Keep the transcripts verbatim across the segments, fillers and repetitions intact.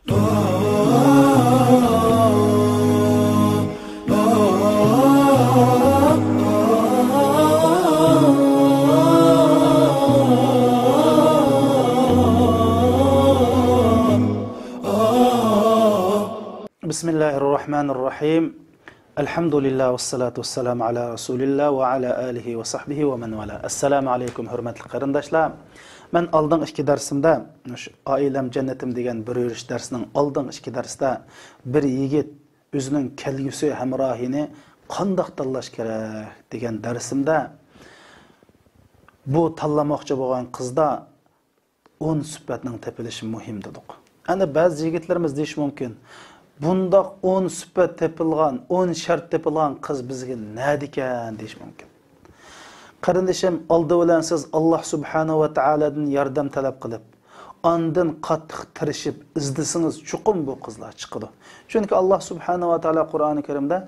بسم الله الرحمن الرحيم. ئەلھەمدۇلىللا، ۋەسسالاتۇ ۋەسسالامۇ ئالا رەسۇلىللا ۋە ئالا ئالىھى ۋە سەھبىھى ۋە مەن ۋالا. ئەسسالامۇ ئەلەيكۇم، ھۆرمەتلىك قېرىنداشلار. مەن ئالدىنقى ئىككى دەرسىمدە، مۇشۇ ئائىلەم جەننىتىم دېگەن بىر يۈرۈش دەرسنىڭ ئالدىنقى ئىككى دەرسىدە بىر يىگىت ئۆزىنىڭ كەلگۈسى ھەمراھىنى قانداق تاللاش كېرەك دېگەن دەرسىمدە، بۇ تاللىماقچى بولغان قىزدا ئون سۈپەتنىڭ تېپىلىشى مۇھىم دېدۇق. ئەنە بەزى يىگىتلىرىمىز دېيىشى مۇمكىن، بۇنداق ئون سۈپەت تېپىلغان، ئون شەرت تېپىلغان قىز بىزگە نەدىكەن دېيىشى مۇمكىن. قېرىندىشىم، ئالدى بىلەن سىز ئاللا سۇبھانەھۇ ۋە تائالادىن ياردەم تەلەپ قىلىپ، ئاندىن قاتتىق تىرىشىپ ئىزدىسىڭىز، چوقۇم بۇ قىزلار چىقىدۇ. چۈنكى ئاللا سۇبھانەھۇ ۋە تائالا قۇرئانى كەرىمدە،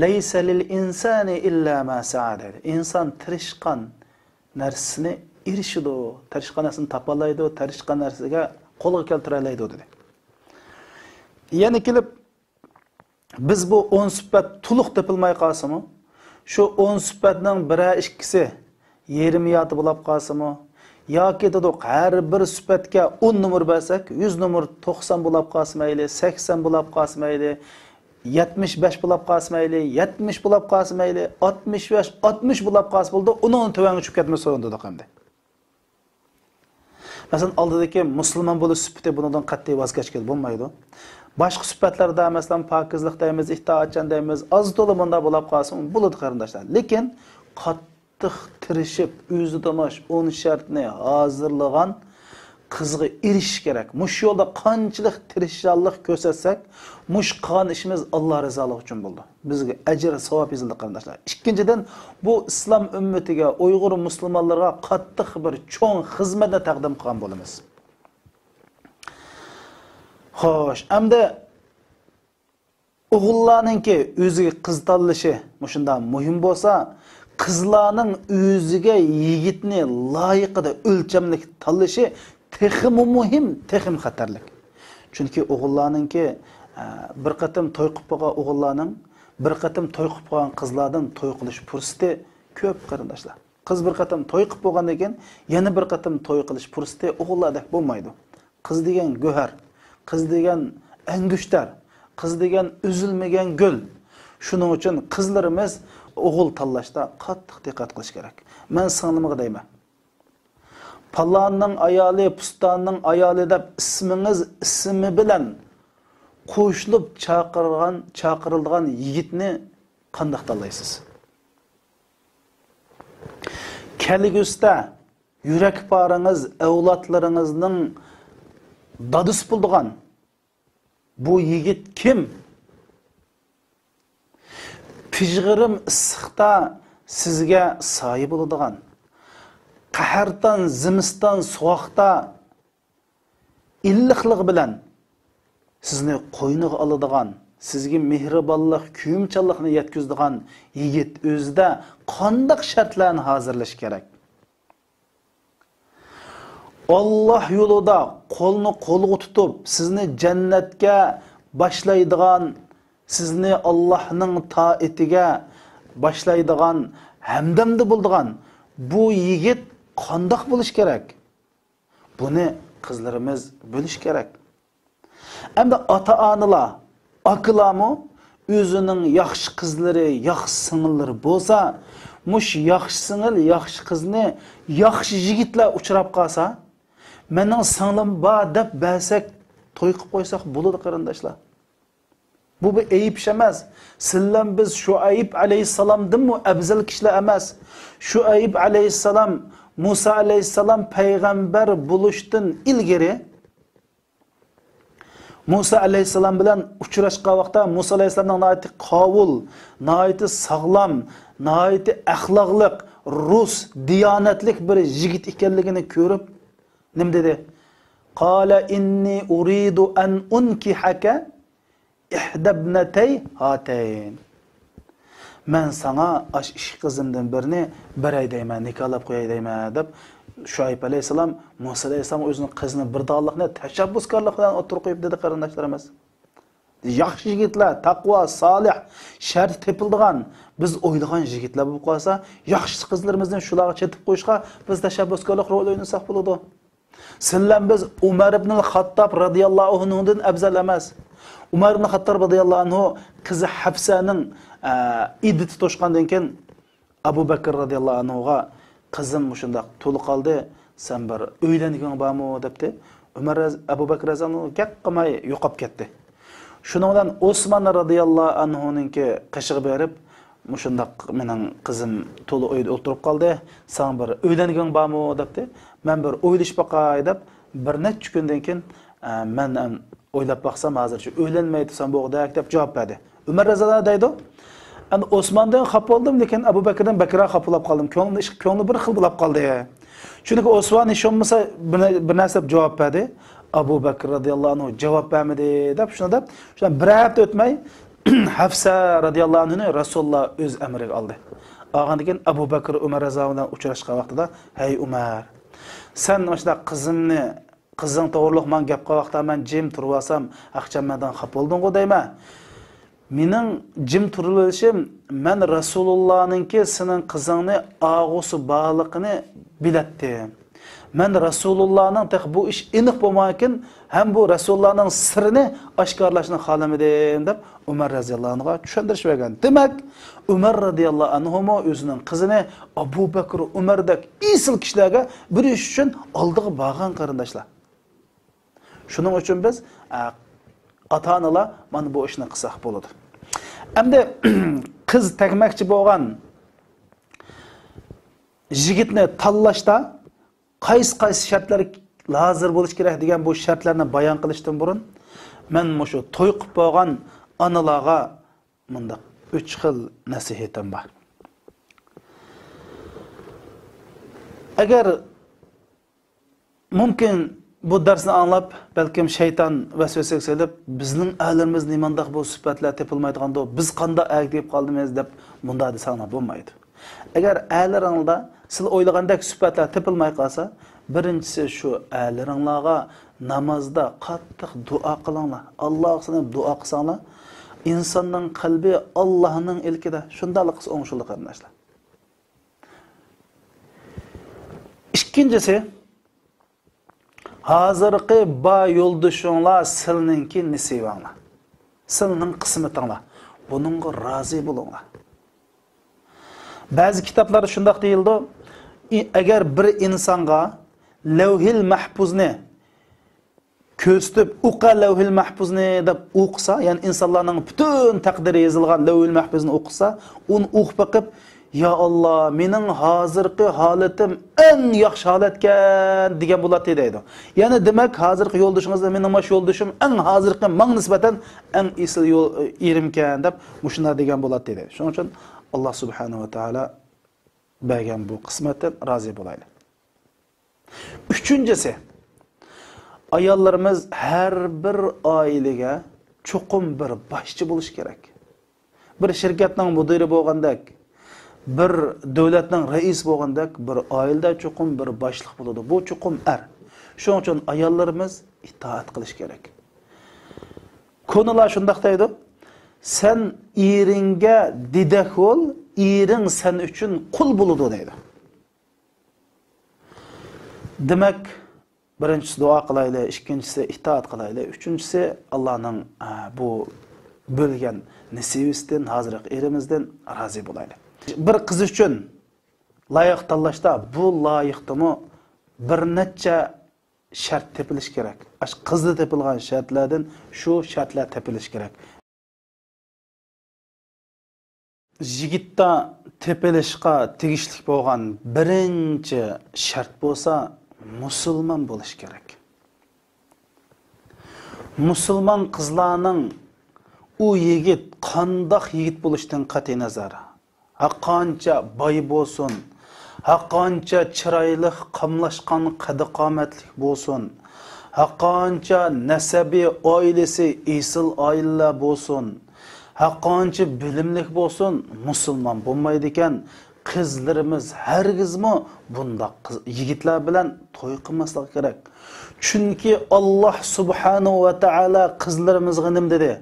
لەيسە لىل ئىنسانى ئىللا ما سەئە دەيدۇ. ئىنسان تىرىشقان نەرسىسىنى ئېرىشىدۇ، تىرىشقان نەرسىسىنى تاپالايدۇ، تىرىشقان نەرسىگە قولغا كەلتۈرەلەيدۇ دېدى. يەنە كېلىپ، بىز بۇ ئون سۈپەت تولۇق تېپىلماي قالسىمۇ، شۇ ئون سۈپەتنىڭ بىرەر ئىككىسى يېرىم يارتى بولاپ قالسىمۇ، ياكى دېدۇق، ھەر بىر سۈپەتكە ئون نومۇر بەرسەك، يۈز نومۇر توقسان بولاپ قالسا مەيلى، سەكسەن بولاپ قالسا مەيلى، يەتمىش بەش بولاپ قالسا مەيلى، يەتمىش بولاپ قالسا مەيلى، ئاتمىش بەش، ئاتمىش بولاپ قالسا بولىدۇ، ئۇنىڭدىن تۆۋەنگە چۈشۈپ كەتمىسۇن دېدۇق ئەمدى. مەسىلەن، ئالدىدىكى مۇسۇلمان بولۇش سۈپىتى، بۇنىڭدىن قەتئىي ۋاز كەچكىلى بولمايدۇ. باشقا سۈپەتلەردە، مەسىلەن، پاكىزلىق دەيمىز، ئىتائەتچان دەيمىز، ئاز تولا مۇنداق بولاپ قالسىمۇ بولىدۇ، قېرىنداشلار. لېكىن قاتتىق تىرىشىپ، ئۆزى تونۇش ئون شەرتنى ھازىرلىغان قىزغا ئېرىشىش كېرەك. مۇشۇ يولدا قانچىلىك تىرىشچانلىق كۆرسەتسەك، مۇشۇ قىلغان ئىشىمىز ئاللا رىزالىقى ئۈچۈن بولىدۇ. بىزگە ئەجىر، ساۋاب يېزىلدى، قېرىنداشلار. ئىككىنچىدىن، بۇ ئىسلام ئۈممىتىگە، ئۇيغۇر مۇسۇلمانلىرىغا قاتتىق بىر چوڭ خىزمەتنى تەقدىم قىلغان بولىمىز. خوش، ئەمدى ئوغۇللارنىڭكى ئۆزىگە قىز تاللىشى مۇشۇنداق مۇھىم بولسا، قىزلارنىڭ ئۆزىگە يىگىتنى لايىقىدا ئۆلچەملىك تاللىشى تېخىمۇ مۇھىم، تېخىمۇ خەتەرلىك. چۈنكى ئوغۇللارنىڭكى، ئە، بىر قېتىم توي قىلىپ بولغان ئوغۇللارنىڭ بىر قېتىم توي قىلىپ بولغان قىزلاردىن توي قىلىش پۇرسىتى كۆپ، قېرىنداشلار. قىز بىر قېتىم توي قىلىپ بولغاندىن كېيىن يەنە بىر قېتىم توي قىلىش پۇرسىتى ئوغۇللاردەك بولمايدۇ. قىز دېگەن گۆھەر، قىز دېگەن ئەنگۈشتەر، قىز دېگەن ئۈزۈلمىگەن گۈل. شۇنىڭ ئۈچۈن قىزلىرىمىز ئوغۇل تاللاشتا قاتتىق دىققەت قىلىش كېرەك. مەن سىڭلىمغا دەيمەن، پالاننىڭ ئايالى، پۇستاننىڭ ئايالى دەپ ئىسمىڭىز ئىسمى بىلەن قوشۇلۇپ چاقىرغان، چاقىرىلىدىغان يىگىتنى قانداق تاللايسىز؟ كەلگۈسىدە يۈرەك پارىڭىز، ئەۋلادلىرىڭىزنىڭ دادىسى بولىدىغان بۇ يىگىت كىم؟ پىژغىرىم ئىسسىقتا سىزگە سايە بولىدىغان، قەھەرتان زىمىستان سوغۇقتا ئىللىقلىقى بىلەن سىزنى قوينىغا ئالىدىغان، سىزگە مېھرىبانلىق، كۆيۈمچانلىقنى يەتكۈزىدىغان يىگىت ئۆزىدە قانداق شەرتلەرنى ھازىرلىشى كېرەك؟ ئاللاھ يولىدا قولنى قولغا تۇتۇپ، سىزنى جەننەتكە باشلايدىغان، سىزنى ئاللاھنىڭ تائىتىگە باشلايدىغان، ھەمدەمدە بولىدىغان بۇ يىگىت قانداق بولۇشى كېرەك؟ بۇنى قىزلىرىمىز بىلىشى كېرەك. ئەمدى ئاتا-ئانىلار، ئاكىلارمۇ ئۆزىنىڭ ياخشى قىزلىرى، ياخشى سىڭىللىرى بولسا، مۇشۇ ياخشى سىڭىل، ياخشى قىزنى ياخشى يىگىتلەر ئۇچراپ قالسا، مېنىڭ سىڭلىم بار دەپ بەرسەك، توي قىلىپ قويساق بولىدۇ، قېرىنداشلار. بۇ بىر ئەيىب ئىش ئەمەس. سىلەن بىز شۇئەيب ئەلەيھىسسالامدىنمۇ ئەۋزەل كىشىلەر ئەمەس. شۇئەيب ئەلەيھىسسالام، مۇسا ئەلەيھىسسالام پەيغەمبەر بولۇشتىن ئىلگىرى، مۇسا ئەلەيھىسسالام بىلەن ئۇچراشقان ۋاقىتتا مۇسا ئەلەيھىسسالامنىڭ ناھايىتى قاۋۇل، ناھايىتى ساغلام، ناھايىتى ئەخلاقلىق، رۇس، دىيانەتلىك بىر يىگىت ئىكەنلىكىنى كۆرۈپ، نېمە دېدى؟ قال إني أريد أن أنكحك إحدى ابنتي هاتين. مەن ساڭا ئاشۇ ئىككى قىزىمدىن بىرىنى بېرەي دەيمەن، نىكاھلاپ قوياي دەيمەن، دەپ شۇئەيب ئەلەيھىسسالام مۇسا ئەلەيھىسسالامغا ئۆزىنىڭ قىزىنى بىردانلىقنى تەشەببۇسكارلىق بىلەن ئوتتۇرىغا قويۇپ دېدى، قېرىنداشلىرىمىز. ياخشى يىگىتلەر، تەقۋا، سالىھ، شەرتى تېپىلىدىغان، بىز ئويلىغان يىگىتلەر بولۇپ قالسا، ياخشى قىزلىرىمىزنى شۇلارغا چېتىپ قويۇشقا بىز تەشەببۇسكارلىق رولى ئوينىساق بولىدۇ. سىلەر بىلەن بىز ئۇمەر ئىبنىل خاتتاب رەزىياللاھۇ ئەنھۇدىن ئەۋزەل ئەمەس. ئۇمەر ئىبنىل خاتتاب رەزىياللاھۇ ئەنھۇ قىزى ھەپسەنىڭ، ئە، ئىددىتى توشقاندىن كېيىن، ئەبۇ بەكرى رەزىياللاھۇ ئەنھۇغا، «قىزىم مۇشۇنداق تولا قالدى، سەن بىر ئۆيلەنگۈڭ بارمۇ؟» دەپتۇ. ئۆمەر رەز-، ئەبۇ بەكرى رەزىياللاھۇ ئەنھۇ گەپ قىلماي يوقاپ كەتتى. شۇنىڭ بىلەن ئوسمان رەزىياللاھۇ ئەنھۇنىڭكى قېشىغا بېرىپ، «مۇشۇنداق مېنىڭ قىزىم تولا ئۆيدە ئولتۇرۇپ قالدى، ساڭا بىر ئۆيلەنگۈڭ بارمۇ؟» دەپتۇ. «مەن بىر ئويلىشىپ باقاي» دەپ، بىر نەچچە كۈندىن كېيىن، «ئە، مەن، ئەم، ئويلاپ باقسام، ھازىرچە ئۆيلەنمەي تۇرسام بولغۇدەك» دەپ جاۋاب بەردى. ئۆمەر رەزىياللاھۇ ئەنھۇ دەيدۇ، ئەمدى ئوسماندىن خاپا بولدۇم، لېكىن ئەبۇ بەكرىدىن بەكرەك خاپا بولۇپ قالدىم. كۆڭلۈم، ئىش، كۆڭلۈم بىر خىل بولۇپ قالدى. چۈنكى ئوسمان ھېچ بولمىسا بىر نە-، بىر نەرسە دەپ جاۋاب بەردى. ئەبۇ بەكرى رەزىياللاھۇ ئەنھۇ جاۋاب بەرمىدى دەپ شۇنداق دەپ، شۇنداق بىر ھەپتە ئۆتمەي ھەپسە رەزىياللاھۇ ئەنھۇنى رەسۇلۇللاھ ئۆز ئەمرىگە ئالدى. ئالغاندىن كېيىن ئەبۇ بەكرى ئۆمەر رەزىياللاھۇ ئەنھۇ بىلەن ئۇچراشقان ۋاقتىدا، «ھەي ئۆمەر، سەن مۇشۇنداق قىزىمنى قىزىڭ توغرىلىق ماڭا گەپ قىلغان ۋاقىتتا مەن جىم تۇرۇۋالسام، ئاخچام مەندىن خاپا بولدۇڭغۇ دەيمەن. مېنىڭ جىم تۇرۇۋېلىشىم، مەن رەسۇلۇللانىڭكى سېنىڭ قىزىڭنى ئاغۇسى بارلىقىنى بىلەتتىم. مەن رەسۇلۇللانىڭ تېخى بۇ ئىش ئېنىق بولمىغانكىن، ھەم بۇ رەسۇلۇللانىڭ سىرىنى ئاشكارىلاشنى خالىمىدىم» دەپ، ئۆمەر رەزىياللاھۇ ئەنھۇغا چۈشەندۈرۈش بەرگەن. دېمەك، ئۆمەر رەزىياللاھۇ ئەنھۇمۇ ئۆزىنىڭ قىزىنى ئەبۇ بەكرى، ئۆمەردەك ئېسىل كىشىلەرگە بېرىش ئۈچۈن ئالدىغا بارغان، قېرىنداشلار. شۇنىڭ ئۈچۈن بىز، ئە، ئاتا-ئانىلار مانا بۇ ئىشنى قىلساق بولىدۇ. ئەمدى قىز تەگمەكچى بولغان يىگىتنى تاللاشتا قايسى-قايسى شەرتلەر ھازىر بولۇشى كېرەك دېگەن بۇ شەرتلەرنى بايان قىلىشتىن بۇرۇن، مەن مۇشۇ توي قىلىپ بولغان ئانىلارغا مۇنداق ئۈچ خىل نەسىھەتىم بار. ئەگەر مۇمكىن، بۇ دەرسنى ئاڭلاپ، بەلكىم شەيتان ۋەسۋەسىگە سېلىپ، «بىزنىڭ ئەرلىرىمىز نېمانداق بۇ سۈپەتلەر تېپىلمايدىغاندۇ، بىز قانداق ئەرگە تېپىپ قالدىمىز؟» دەپ مۇنداق دېسەڭلار بولمايدۇ. ئەگەر ئەرلىرىڭلاردا سىلەر ئويلىغاندەك سۈپەتلەر تېپىلماي قالسا، بىرىنچىسى شۇ، ئەرلىرىڭلارغا نامازدا قاتتىق دۇئا قىلىڭلار. ئاللاغا سېلىنىپ دۇئا قىلساڭلار، ئىنساننىڭ قەلبى ئاللانىڭ ئىلكىدە. شۇنداقلا قىلسا ئوڭشىلىدۇ، قېرىنداشلار. ئىككىنچىسى، ھازىرقى بار يولدىشىڭلار سىلىنىڭكى نېسىۋەڭلار، سىلىنىڭ قىسمىتىڭلار. بۇنىڭغا رازى بولۇڭلار. بەزى كىتابلاردا شۇنداق دېيىلىدۇ، ئى-، ئەگەر بىر ئىنسانغا لەۋھىل مەھپۇزنى كۆرسىتىپ، «ئوقۇ لەۋھىل مەھپۇزنى» دەپ ئوقۇسا، يەنى ئىنسانلارنىڭ پۈتۈن تەقدىرى يېزىلغان لەۋھىل مەھپۇزنى ئوقۇسا، ئۇنى ئوقۇپ بېقىپ، «يا ئاللا، مېنىڭ ھازىرقى ھالىتىم ئەڭ ياخشى ھالەتكەن» دېگەن بولاتتى دەيدۇ. يەنى دېمەك، ھازىرقى يولدىشىڭىزدا، «مېنىڭ مانا شۇ يولدىشىم ئەڭ ھازىرقى ماڭا نىسبەتەن ئەڭ ئېسىل يول، ئېرىمكەن» دەپ مۇشۇنداق دېگەن بولاتتى دەيدۇ. شۇنىڭ ئۈچۈن ئاللا سۇبھانەھۇ ۋە تائالا بەرگەن بۇ قىسمەتتىن رازى بولايلى. ئۈچىنچىسى، ئاياللىرىمىز ھەر بىر ئائىلىگە چوقۇم بىر باشچى بولۇشى كېرەك. بىر شىركەتنىڭ مۇدىرى بولغاندەك، بىر دۆلەتنىڭ رەئىسى بولغاندەك، بىر ئائىلىدە چوقۇم بىر باشلىق بولىدۇ. بۇ چوقۇم ئەر. شۇنىڭ ئۈچۈن ئاياللىرىمىز ئىتائەت قىلىشى كېرەك. كونىلار شۇنداق دەيدۇ، «سەن ئېرىڭگە دېدەك بول، ئېرىڭ سەن ئۈچۈن قۇل بولىدۇ» دەيدۇ. دېمەك، بىرىنچىسى دۇئا قىلايلى، ئىككىنچىسى ئىتائەت قىلايلى، ئۈچىنچىسى ئاللانىڭ، ئە، بۇ بۆلگەن نېسىۋىسىدىن، ھازىرقى ئېرىمىزدىن رازى بولايلى. بىر قىز ئۈچۈن لايىق تاللاشتا بۇ لايىقتىمۇ بىر نەچچە شەرت تېپىلىشى كېرەك. ئاشۇ قىزدا تېپىلغان شەرتلەردىن شۇ شەرتلەر تېپىلىشى كېرەك. يىگىتتە تېپىلىشقا تېگىشلىك بولغان بىرىنچى شەرت بولسا مۇسۇلمان بولۇش كېرەك. مۇسۇلمان قىزلارنىڭ ئۇ يىگىت قانداق يىگىت بولۇشىدىن قەتئىينەزەر، ھەرقانچە باي بولسۇن، ھەرقانچە چىرايلىق، قاملاشقان قەددى-قامەتلىك بولسۇن، ھەرقانچە نەسەبى، ئائىلىسى ئېسىل ئائىلىلەر بولسۇن، ھەرقانچە بىلىملىك بولسۇن، مۇسۇلمان بولمايدىكەن. قىزلىرىمىز ھەرگىزمۇ بۇنداق قىز، يىگىتلەر بىلەن توي قىلماسلىقى كېرەك. چۈنكى ئاللاھ سۇبھانەھۇ ۋە تائالا قىزلىرىمىزغا نېمە دېدى؟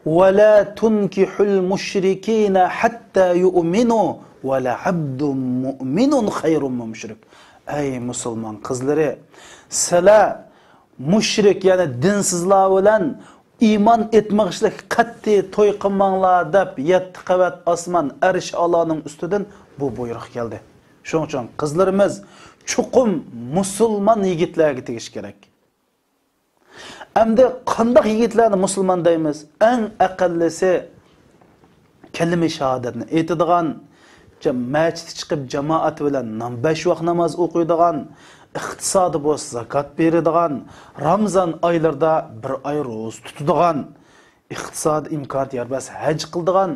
«ولا تنكحوا المشركين حتى يؤمنوا ولعبد مؤمن خير من مشرك». ئەي مۇسۇلمان قىزلىرى، سىلەر مۇشرىك، يەنى دىنسىزلار بىلەن ئىمان ئېيتمىغۇچىلىك قەتئىي توي قىلماڭلار دەپ، يەتتە قەۋەت ئاسمان ئەرش ئالانىڭ ئۈستىدىن بۇ بۇيرۇق كەلدى. شۇنىڭ ئۈچۈن قىزلىرىمىز چوقۇم مۇسۇلمان يىگىتلەرگە تېگىش كېرەك. ئەمدى قانداق يىگىتلەرنى مۇسۇلمان دەيمىز؟ ئەڭ ئەقەللىسى كەلىمە شاھادەتنى ئېيتىدىغان، جا-، مەچىتكە چىقىپ جامائەت بىلەن نام-، بەش ۋاق ناماز ئوقۇيدىغان، ئىقتىسادى بولسا زاكات بېرىدىغان، رامزان ئايلىرىدا بىر ئاي روزا تۇتىدىغان، ئىقتىساد ئىمكانىيەت يار بەرسە ھەج قىلىدىغان،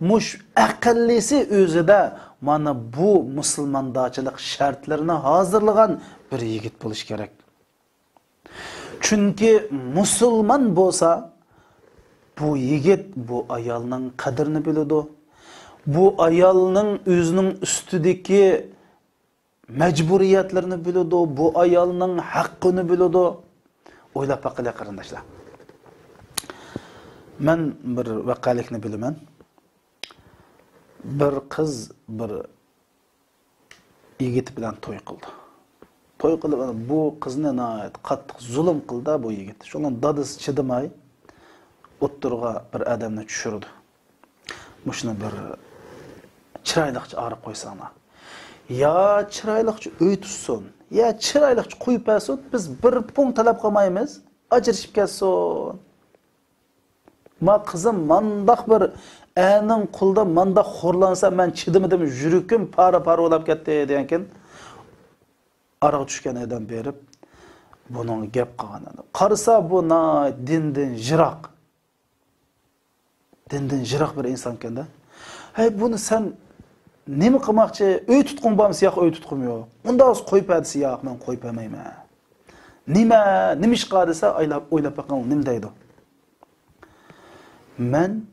مۇشۇ ئەقەللىسى ئۆزىدە مانا بۇ مۇسۇلماندارچىلىق شەرتلىرىنى ھازىرلىغان بىر يىگىت بولۇشى كېرەك. چۈنكى مۇسۇلمان بولسا، بۇ يىگىت بۇ ئايالنىڭ قەدرىنى بىلىدۇ. بۇ ئايالنىڭ ئۆزىنىڭ ئۈستىدىكى مەجبۇرىيەتلىرىنى بىلىدۇ، بۇ ئايالنىڭ ھەققىنى بىلىدۇ. ئويلاپ باقىلى، قېرىنداشلار. مەن بىر ۋەقەلىكنى بىلىمەن. بىر قىز بىر يىگىت بىلەن توي قىلدى. توي قىلىپ، بۇ قىزنى ناھايىتى قاتتىق زۇلۇم قىلدى بۇ يىگىت. شۇنىڭ دادىسى چىدىماي، ئوتتۇرىغا بىر ئادەمنى چۈشۈردى. مۇشۇنى بىر چىرايلىقچە ئايرىپ قويساڭلار. يا چىرايلىقچە ئۆي تۇتسۇن، يا چىرايلىقچە قويۇپ بەرسۇن، بىز بىر پۇڭ تەلەپ قىلمايمىز، ئاجرىشىپ كەتسۇن. ما قىزىم مانداق بىر ئەرنىڭ قولىدا مانداق خورلانسا، مەن چىدىمىدىم، يۈرىكىم پارە-پارە بولاپ كەتتى دېگەنكىن، ئارىغا چۈشكەن ئادەم بېرىپ، بۇنىڭغا گەپ قىلغان. قارىسا، بۇ ناھايىتى دىندىن يىراق. دىندىن يىراق بىر ئىنسانكەن-دە. ھەي، بۇنى سەن نېمە قىلماقچى؟ ئۆي تۇتقۇڭ بارمۇ دېسە، ياق، ئۆي تۇتقۇم يوق. ئۇنداق بولسا قويۇپ بەر دېسە، ياق، مەن قويۇپ بەرمەيمەن. نېمە؟ نېمىشقا دېسە، ئويلاپ، ئويلاپ بېقىڭ، نېمە دەيدۇ؟ مەن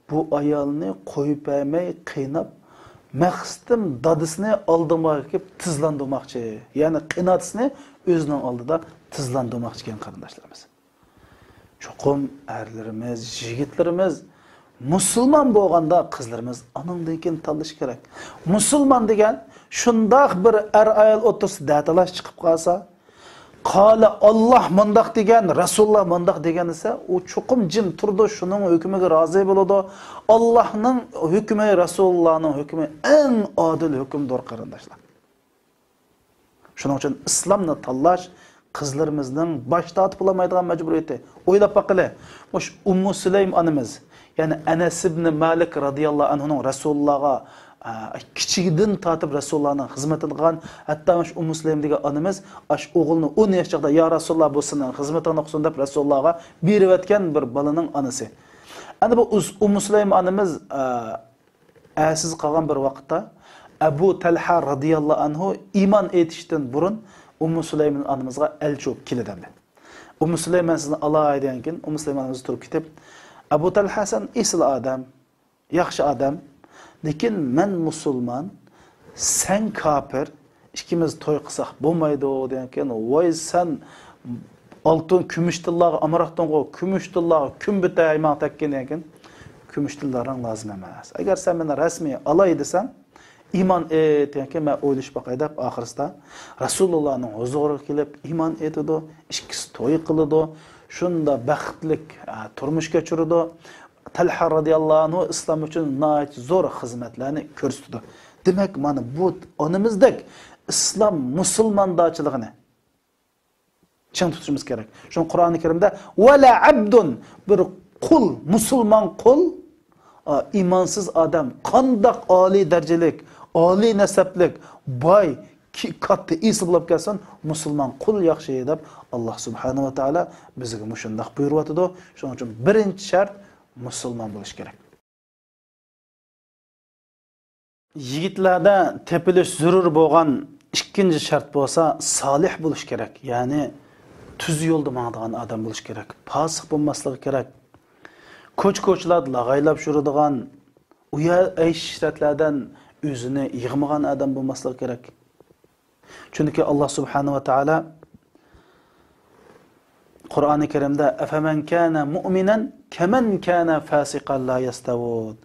بۇ ئايالنى قويۇپ بەرمەي قىيناپ، مەقسىتىم دادىسىنى ئالدىمغا ئەكىپ تىزلاندۇرماقچى. يەنى قېيىنئاتىسىنى ئۆزىنىڭ ئالدىدا تىزلاندۇرماقچى ئىكەن، قېرىنداشلىرىمىز. چوقۇم ئەرلىرىمىز، يىگىتلىرىمىز مۇسۇلمان بولغاندا قىزلىرىمىز ئانىڭدىن كېيىن تاللىشى كېرەك. مۇسۇلمان دېگەن شۇنداق بىر ئەر-ئايال ئوتتۇرىسىدا دەتالاش چىقىپ قالسا، قالە ئاللاھ مۇنداق دېگەن، رەسۇلۇللاھ مۇنداق دېگەن دېسە، ئۇ چوقۇم جىم تۇرىدۇ، شۇنىڭ ھۆكمىگە رازى بولىدۇ. ئاللاھنىڭ ھۆكمى، رەسۇلۇللاھنىڭ ھۆكمى ئەڭ ئادىل ھۆكۈمدۇر، قېرىنداشلار. شۇنىڭ ئۈچۈن ئىسلامنى تاللاش قىزلىرىمىزنىڭ باش تارتىپ بولالمايدىغان مەجبۇرىيىتى. ئويلاپ باققىلى، مۇشۇ ئۇممۇ سۇلەيم ئانىمىز، يەنى ئەنەس ئىبنى مالىك رازىياللاھۇ ئەنھۇنىڭ رەسۇلۇللاھقا، ئە، كىچىكىدىن تارتىپ رەسۇلۇللاھنىڭ خىزمىتىنى قىلغان، ھەتتا مۇشۇ ئۇممۇ سۇلەيم دېگەن ئانىمىز ئاشۇ ئوغلىنى ئون ياش چاغدا، يا رەسۇلۇللاھ، بۇ سېنىڭ خىزمىتىڭنى قىلسۇن دەپ رەسۇلۇللاھقا بېرىۋەتكەن بىر بالىنىڭ ئانىسى. ئەنە بۇ ئۇز-، ئۇممۇ سۇلەيم ئانىمىز، ئە، ئەرسىز قالغان بىر ۋاقىتتا ئەبۇ تەلھە رازىياللاھۇ ئەنھۇ ئىمان ئېيتىشتىن بۇرۇن ئۇممۇ سۇلەيمان ئانىمىزغا ئەلچى بولۇپ كېلىدۇ ئەمدى. ئۇممۇ سۇلەيمان، سىزنى ئالاي دېگەندىن كېيىن ئۇممۇ سۇلەيمان ئانىمىز تۇرۇپ كېتىپ، ئەبۇ تەلھە، سەن ئېسىل ئادەم، ياخشى ئادەم، لېكىن مەن مۇسۇلمان، سەن كاپىر، ئىككىمىز توي قىلساق بولمايدۇ دېگەنكەن، ۋاي سەن ئالتۇن، كۈمۈش تىللارغا ئامراقتىڭغۇ، كۈمۈش تىللارغا كۈن بىتەي ماڭا تەگكىن دېگەنكەن، كۈمۈش تىللارىڭ لازىم ئەمەس. ئەگەر سەن مېنى رەسمىي ئالاي دېسەڭ، ئىمان ئېيت دېگەنكەن، مەن ئويلىشىپ باقاي دەپ، ئاخىرسىدا رەسۇلۇللاھنىڭ ھۇزۇرىغا كېلىپ ئىمان ئېيتىدۇ، ئىككىسى توي قىلىدۇ، شۇنداق بەختلىك، ئە، تۇرمۇش كەچۈرىدۇ. تەلھە رازىياللاھۇ ئەنھۇ ئىسلام ئۈچۈن ناھايىتى زور خىزمەتلەرنى كۆرسىتىدۇ. دېمەك، مانا بۇ ئانىمىزدەك ئىسلام مۇسۇلماندارچىلىقىنى چىڭ تۇتۇشىمىز كېرەك. شۇڭا قۇرئانى كەرىمدە، «ۋەلا ئەبدۇن»، بىر قۇل، مۇسۇلمان قۇل، ئا، ئىمانسىز ئادەم قانداق ئالىي دەرىجىلىك، ئالىي نەسەبلىك، باي، كى-، كاتتا ئېسىل بولۇپ كەلسۇن، مۇسۇلمان قۇل ياخشى دەپ، ئاللاھ سۇبھانەھۇ ۋە تائالا بىزگە مۇشۇنداق بۇيرۇۋاتىدۇ. شۇنىڭ ئۈچۈن بىرىنچى شەرت، مۇسۇلمان بولۇش كېرەك. يىگىتلەردە تېپىلىش زۆرۈر بولغان ئىككىنچى شەرت بولسا، سالىھ بولۇش كېرەك، يەنى تۈز يولدا ماڭىدىغان ئادەم بولۇش كېرەك، پاسىق بولماسلىقى كېرەك. كوچا-كوچىلاردا لاغايلاپ يۈرىدىغان، ئۇ يەر ئەيش-ئىشرەتلەردىن ئۆزىنى يىغمىغان ئادەم بولماسلىقى كېرەك. چۈنكى ئاللا سۇبھانەھۇ ۋە تائالا قۇرئانى كەرىمدە، «ئەفەمەن كانە مۇئمىنەن كەمەن كانە فاسىقەن لا يەستەۋۇن.»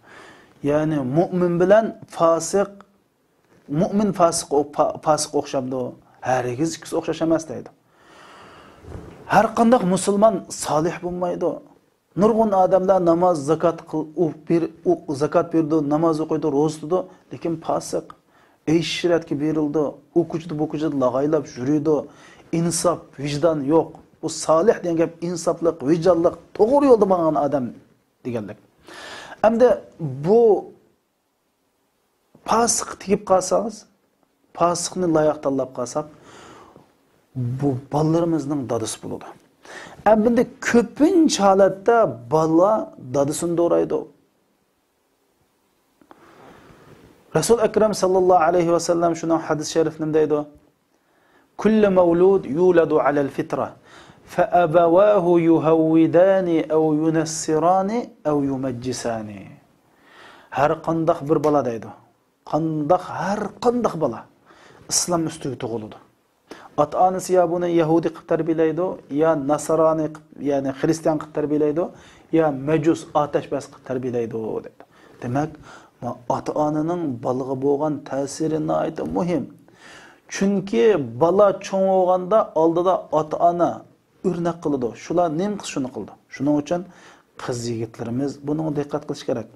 يەنى مۇئمىن بىلەن فاسىق، مۇئمىن فاسىق، پا-، پاسىق ئوخشامدۇ؟ ھەرگىز ئىككىسى ئوخشاش ئەمەس دەيدۇ. ھەر قانداق مۇسۇلمان سالىھ بولمايدۇ. نۇرغۇن ئادەملەر ناماز، زاكات قىل-، ئۇ بېر-، ئۇ زاكات بېرىدۇ، ناماز ئوقۇيدۇ، روزا تۇتىدۇ، لېكىن پاسىق. ئەيش-ئىشرەتكە بېرىلىدۇ، ئۇ كوچىدا، بۇ كوچىدا لاغايلاپ يۈرىدۇ. ئىنساپ، ۋىجدان يوق. بۇ سالىھ دېگەن گەپ ئىنساپلىق، ۋىجدانلىق، توغرا يولدا ماڭغان ئادەم دېگەنلىك. ئەمدى بۇ پاسىققا تېگىپ قالسىڭىز، پاسىقنى لايىق تاللاپ قالساق، بۇ بالىلىرىمىزنىڭ دادىسى بولىدۇ. ئەمدى كۆپىنچە ھالەتتە بالا دادىسىنى دورايدۇ. رەسۇل ئەكرەم ساللاللاھۇ ئەلەيھى ۋەسەللەم شۇنىڭ ھەدىس شەرىفىنى دەيدۇ، كۇللۇ مەۋلۇد يۇلەدۇ ئەلەل فىترە، فەئەبەۋاھۇ يۇھەۋۋىدانى ئەۋ يۇنەسسىرانى ئەۋ يۇمەججىسانى. ھەر قانداق بىر بالا دەيدۇ. قانداق، ھەر قانداق بالا ئىسلام ئۈستىگە تۇغۇلىدۇ. ئاتا-ئانىسى يا بۇنى يەھۇدىي قىلىپ تەربىيەلەيدۇ، يا ناسرانىي قىلىپ، يەنى خرىستىيان قىلىپ تەربىيەلەيدۇ، يا مەجۇس، ئاتەشپەرەس قىلىپ تەربىيەلەيدۇ دەيدۇ. دېمەك، ما-، ئاتا-ئانىنىڭ بالىغا بولغان تەسىرى ناھايىتى مۇھىم. چۈنكى بالا چوڭ بولغاندا ئالدىدا ئاتا-ئانا ئۆرنەك قىلىدۇ. شۇلار نېمە قىلسا شۇنى قىلىدۇ. شۇنىڭ ئۈچۈن قىز يىگىتلىرىمىز بۇنىڭغا دىققەت قىلىشى كېرەك.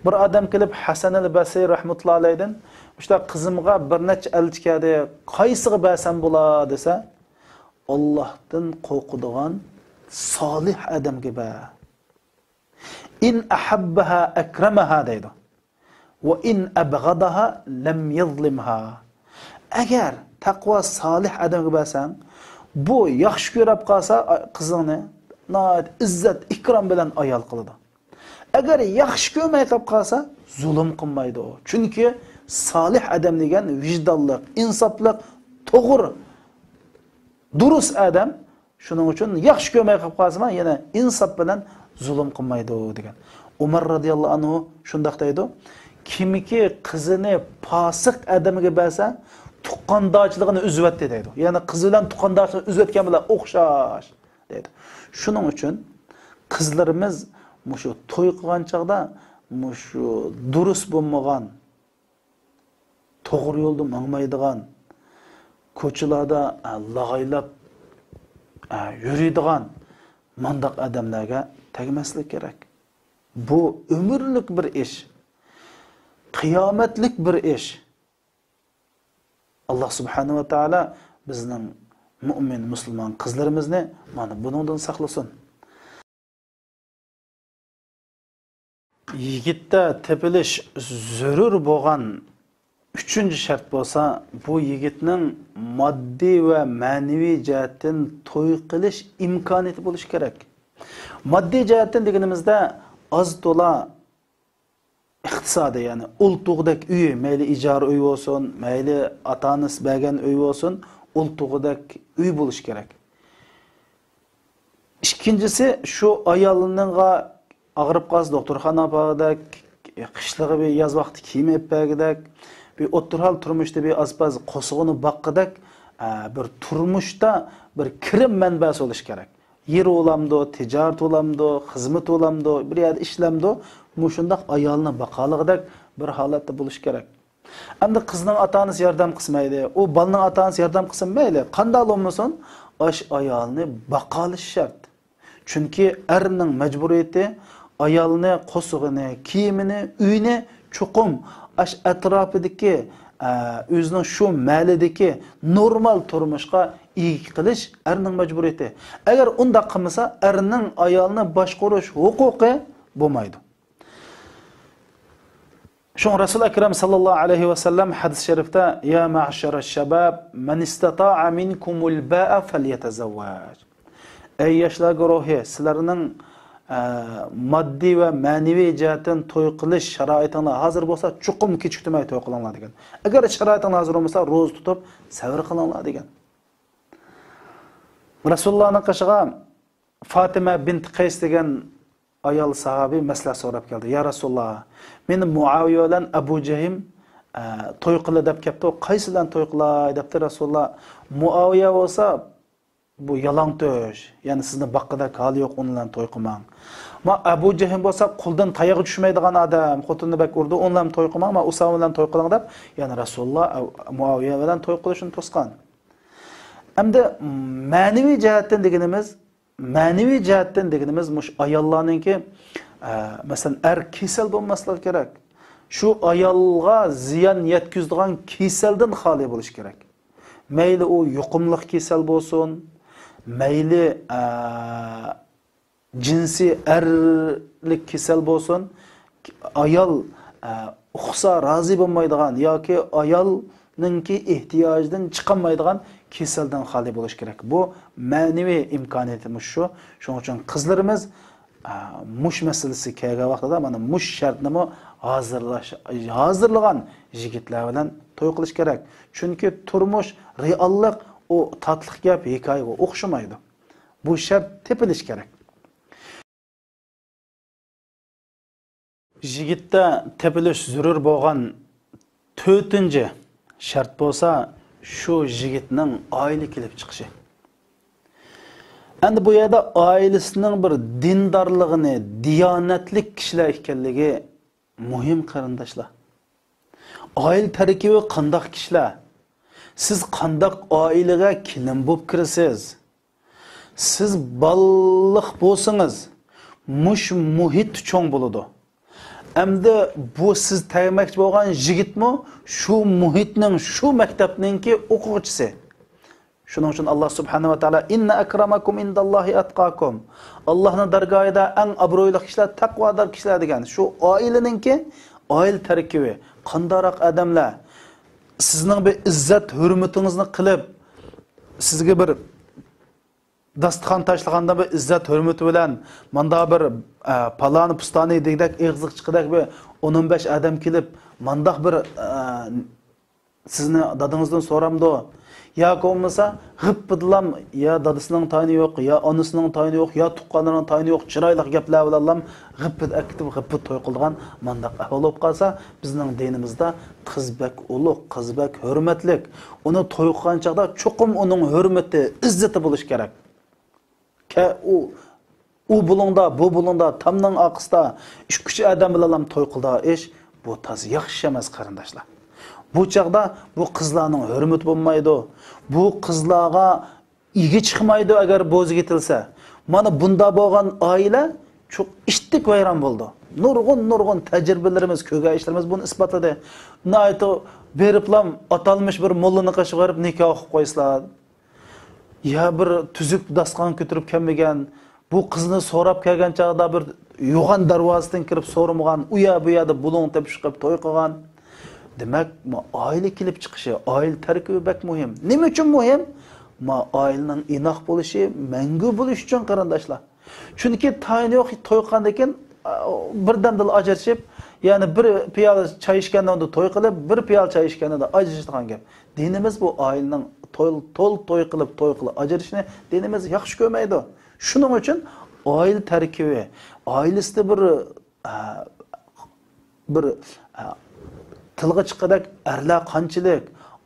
بىر ئادەم كېلىپ ھەسەنىل بەسرى رەھمەتۇللا ئەلەيدىن، مۇشۇنداق قىزىمغا بىر نەچچە ئەلچى كەلدى، قايسىغا بەرسەم بولا دېسە، ئاللاھتىن قورقىدىغان سالىھ ئادەمگە بەر. ئىن ئەھەببەھا ئەكرەمەھا دەيدۇ. ۋە ئىن ئەبغەدەھا لەم يەزلىمھا. ئەگەر تەقۋا سالىھ ئادەمگە بەرسەڭ، بۇ ياخشى كۆرۈپ قالسا، ئا-، قىزىڭنى ناھايىتى ئىززەت، ئىكرام بىلەن ئايال قىلىدۇ. ئەگەر ياخشى كۆرمەي قېلىپ قالسا، زۇلۇم قىلمايدۇ. چۈنكى سالىھ ئادەم دېگەن ۋىجدانلىق، ئىنساپلىق، توغرا، دۇرۇس ئادەم. شۇنىڭ ئۈچۈن ياخشى كۆرمەي قېلىپ قالسىمۇ، يەنە ئىنساپ بىلەن زۇلۇم قىلمايدۇ دېگەن. ئۇمار رازىياللاھۇ ئەنھۇ شۇنداق دەيدۇ، كىمكى قىزىنى پاسىق ئادەمگە بەرسە، تۇغقاندارچىلىقىنى ئۈزۈۋەتتى دەيدۇ. يەنى قىزى بىلەن تۇغقاندارچىلىقىنى ئۈزۈۋەتكەن بىلەن ئوخشاش دەيدۇ. شۇنىڭ ئۈچۈن قىزلىرىمىز مۇشۇ توي قىلغان چاغدا مۇشۇ دۇرۇس بولمىغان، توغرا يولدا ماڭمايدىغان، كوچىلاردا، ئە، لاغايلاپ، ئە، يۈرىدىغان مانداق ئادەملەرگە تەگمەسلىك كېرەك. بۇ ئۆمۈرلۈك بىر ئىش، قىيامەتلىك بىر ئىش. ئاللا سۇبھانەھۇ ۋە تائالا بىزنىڭ مۇئمىن، مۇسۇلمان قىزلىرىمىزنى مانا بۇنىڭدىن ساقلىسۇن. يىگىتتە تېپىلىش زۆرۈر بولغان ئۈچىنچى شەرت بولسا، بۇ يىگىتنىڭ ماددىي ۋە مەنىۋى جەھەتتىن توي قىلىش ئىمكانىيىتى بولۇشى كېرەك. ماددىي جەھەتتىن دېگىنىمىزدە، ئاز تولا ئىقتىسادىي، يەنى ئولتۇغۇدەك ئۆيى، مەيلى ئىجارە ئۆي بولسۇن، مەيلى ئاتا-ئانىسى بەرگەن ئۆي بولسۇن، ئولتۇغۇدەك ئۆي بولۇشى كېرەك. ئىككىنچىسى، شۇ ئايالىنىڭغا ئاغرىپ قالسا دوختۇرخانا ئاپارغۇدەك، قىشلىقى بىر ياز ۋاقتى كىيىم ئېلىپ بەرگۈدەك، بىر ئوتتۇرا ھال تۇرمۇشتا بىر ئاز-پاز قورسىقىنى باققۇدەك، ئە، بىر تۇرمۇشتا بىر كىرىم مەنبەسى بولۇشى كېرەك. يېرى بولامدۇ، تىجارىتى بولامدۇ، خىزمىتى بولامدۇ، بىر يەردە ئىشلەمدۇ، مۇشۇنداق ئايالىنى باقالىغۇدەك بىر ھالەتتە بولۇشى كېرەك. ئەمدى قىزنىڭ ئاتا-ئانىسى ياردەم قىلسا مەيلى، ئۇ بالىنىڭ ئاتا-ئانىسى ياردەم قىلسا مەيلى، قانداق بولمىسۇن، ئاش ئايالنى باقالىشى شەرت. چۈنكى ئەرنىڭ مەجبۇرىيىتى ئايالنى، قورسىقىنى، كىيىمىنى، ئۆيىنى چوقۇم ئاش ئەتراپىدىكى، ئە، ئۆزىنىڭ شۇ مەھەللىدىكى نورمال تۇرمۇشقا ئىگە قىلىش ئەرنىڭ مەجبۇرىيىتى. ئەگەر ئۇنداق قىلمىسا، ئەرنىڭ ئايالنى باشقۇرۇش ھوقۇقى بولمايدۇ. شۇڭا رەسۇل ئەكرەم ساللاللاھۇ ئەلەيھى ۋەسەللەم ھەدىس شەرىفتە، يا مەشەرەش شەباب، مەن ئىستەتائە مىنكۇمۇل باءە فەليەتەزەۋۋەج. ئەي ياشلار گۇرۇھى، سىلەرنىڭ، ئە، ماددىي ۋە مەنىۋى جەھەتتىن توي قىلىش شارائىتىڭلار ھازىر بولسا، چوقۇم كېچىكتۈرمەي توي قىلىڭلار دېگەن. ئەگەر شارائىتىڭلار ھازىر بولمىسا، روزا تۇتۇپ سەۋر قىلىڭلار دېگەن. رەسۇلۇللانىڭ قېشىغا فاتىمە بىنت قەيس دېگەن ئايال ساھابى مەسلىھەت سوراپ كەلدى. يا رەسۇلاللا، مېنى مۇئاۋىيە بىلەن ئەبۇ جەھىم، ئە، توي قىلى دەپ كەپتۇ. قايسى بىلەن توي قىلاي دەپتۇ رەسۇلۇللا. مۇئاۋىيە بولسا، بۇ يالاڭتۆش، يەنى سىزنى باققۇدەك ھالى يوق، ئۇنى بىلەن توي قىلماڭ. ما ئەبۇ جەھىم بولسا قولدىن تايىقى چۈشمەيدىغان ئادەم، خوتۇننى بەك ئۇرىدۇ، ئۇنى بىلەن توي قىلماڭ، ما ئۇسامە بىلەن توي قىلىڭ دەپ، يەنى رەسۇلۇللا ئەۋ-، مۇئاۋىيە بىلەن توي قىلىشنى توسقان. ئەمدى مەنىۋى جەھەتتىن دېگىنىمىز، مەنىۋى جەھەتتىن دېگىنىمىز مۇشۇ ئاياللارنىڭكى، ئە، مەسىلەن، ئەر كېسەل بولماسلىقى كېرەك. شۇ ئايالغا زىيان يەتكۈزىدىغان كېسەلدىن خالىي بولۇشى كېرەك. مەيلى ئۇ يۇقۇملۇق كېسەل بولسۇن، مەيلى، ئە، جىنسىي ئەرلىك كېسەل بولسۇن، ئايال، ئە، ئۇقسا رازى بولمايدىغان ياكى ئايالنىڭكى ئېھتىياجىدىن چىقالمايدىغان كېسەلدىن خالىي بولۇش كېرەك. بۇ مەنىۋى ئىمكانىيىتى مۇشۇ. شۇنىڭ ئۈچۈن قىزلىرىمىز، ئە، مۇش مەسىلىسى كەلگەن ۋاقتىدا مانا مۇش شەرتنىمۇ ھازىرلاش، ھازىرلىغان يىگىتلەر بىلەن توي قىلىش كېرەك. چۈنكى تۇرمۇش، رېئاللىق ئۇ تاتلىق گەپ، ھېكايىگە ئوخشىمايدۇ. بۇ شەرت تېپىلىش كېرەك. يىگىتتە تېپىلىش زۆرۈر بولغان تۆتىنچى شەرت بولسا، شۇ يىگىتنىڭ ئائىلە كېلىپ چىقىشى. ئەمدى بۇ يەردە ئائىلىسىنىڭ بىر دىندارلىقىنى، دىيانەتلىك كىشىلەر ئىكەنلىكى مۇھىم، قېرىنداشلار. ئائىلە تەركىبى قانداق كىشىلەر؟ سىز قانداق ئائىلىگە كېلىن بولۇپ كىرىسىز؟ سىز بالىلىق بولسىڭىز، مۇشۇ مۇھىت چوڭ بولىدۇ. ئەمدى بۇ سىز تەگمەكچى بولغان يىگىتمۇ شۇ مۇھىتنىڭ، شۇ مەكتەپنىڭكى ئوقۇغۇچىسى. شۇنىڭ ئۈچۈن ئاللا سۇبھانەھۇ ۋە تائالا، «ئىننە ئەكرەمەكۇم ئىندەللاھى ئەتقاكۇم.» ئاللانىڭ دەرگاھىدا ئەڭ ئابرۇيلۇق كىشىلەر تەقۋادار كىشىلەر دېگەن. شۇ ئائىلىنىڭكى، ئائىلە تەركىبى قانداقراق ئادەملەر، سىزنىڭ بىر ئىززەت ھۆرمىتىڭىزنى قىلىپ، سىزگە بىر داستىخان تاشلىغاندا بىر ئىززەت ھۆرمىتى بىلەن، ماندا بىر، ئە، پالانى پۇستانى دېگۈدەك، ئېغىزلىق چىققۇدەك بىر ئون ئون بەش ئادەم كېلىپ، مانداق بىر، ئە، سىزنى دادىڭىزدىن سورامدۇ؟ ياكى بولمىسا غىپپىدىلام، يا دادىسىنىڭ تايىنى يوق، يا ئانىسىنىڭ تايىنى يوق، يا تۇغقانلىرىنىڭ تايىنى يوق، چىرايلىق گەپلەر بىلەنلام غىپپىدە ئەكېتىپ، غىپپىدە توي قىلىدىغان مانداق ئەھۋال بولۇپ قالسا، بىزنىڭ دىنىمىزدا قىز بەك ئۇلۇغ، قىز بەك ھۆرمەتلىك. ئۇنى توي قىلغان چاغدا چوقۇم ئۇنىڭ ھۆرمىتى، ئىززىتى بولۇشى كېرەك. كە-، ئۇ، ئۇ بۇلۇڭدا، بۇ بۇلۇڭدا، تامنىڭ ئارقىسىدا ئىككى ئۈچ ئادەم بىلەنلا توي قىلىدىغان ئىش، بۇ تازا ياخشى ئەمەس، قېرىنداشلار. بۇ چاغدا بۇ قىزلارنىڭ ھۆرمىتى بولمايدۇ. بۇ قىزلارغا ئىگە چىقمايدۇ، ئەگەر بوزۇك ئېتىلسە. مانا بۇندا بولغان ئائىلە چوق ئىتتىك ۋەيران بولىدۇ. نۇرغۇن، نۇرغۇن تەجرىبىلىرىمىز، كۆرگەن ئىشلىرىمىز بۇنى ئىسپاتلىدى. ناھايىتى بېرىپلا ئاتالمىش بىر موللىنىڭ قېشىغا بېرىپ نىكاھ ئوقۇپ قويسىلا. يا بىر تۈزۈك داستىخان كۆتۈرۈپ كەلمىگەن، بۇ قىزنى سوراپ كەلگەن چاغدا بىر يوغان دەرۋازىدىن كىرىپ سورىمىغان، ئۇ يەر بۇ يەردە بۇلۇڭ تېپىشىپ قېلىپ توي قىلغان. دېمەك، ما ئائىلە كېلىپ چىقىشى، ئائىلە تەركىبى بەك مۇھىم. نېمە ئۈچۈن مۇھىم؟ ما ئائىلىنىڭ ئىناق بولۇشى، مەڭگۈ بولۇشى ئۈچۈن، قېرىنداشلار. چۈنكى تايىنى يوق توي قىلغاندىن كېيىن، ئا، بىردەمدىلا ئاجرىشىپ، يەنى بىر پىيالە چاي ئىچكەندە توي قىلىپ، بىر پىيالە چاي ئىچكەندە ئاجرىشىدىغان گەپ. دىنىمىز بۇ ئائىلىنىڭ تول، تول توي قىلىپ، توي قىلىپ ئاجرىشىشنى دىنىمىز ياخشى كۆرمەيدۇ. شۇنىڭ ئۈچۈن ئائىلە تەركىبى، ئائىلىسىدە بىر، ئە، بىر، ئە، تىلغا چىققۇدەك ئەرلەر قانچىلىك،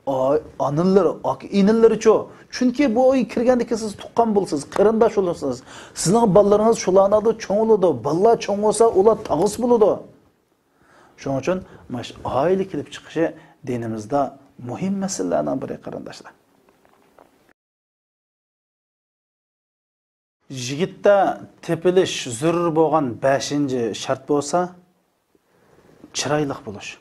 ئا-، ئانىلىرى، ئاكا-ئىنىلىرىچۇ؟ چۈنكى بۇ ئۆيگە كىرگەندىكىن سىز تۇغقان بولىسىز، قېرىنداش بولىسىز. سىزنىڭ بالىلىرىڭىز شۇلارنىڭدا چوڭ بولىدۇ. بالىلار چوڭ بولسا، ئۇلار تاغىسى بولىدۇ. شۇنىڭ ئۈچۈن مانا شۇ ئائىلە كېلىپ چىقىشى دىنىمىزدا مۇھىم مەسىلىلەرنىڭ بىرى، قېرىنداشلار. يىگىتتە تېپىلىش زۆرۈر بولغان بەشىنچى شەرت بولسا، چىرايلىق بولۇش،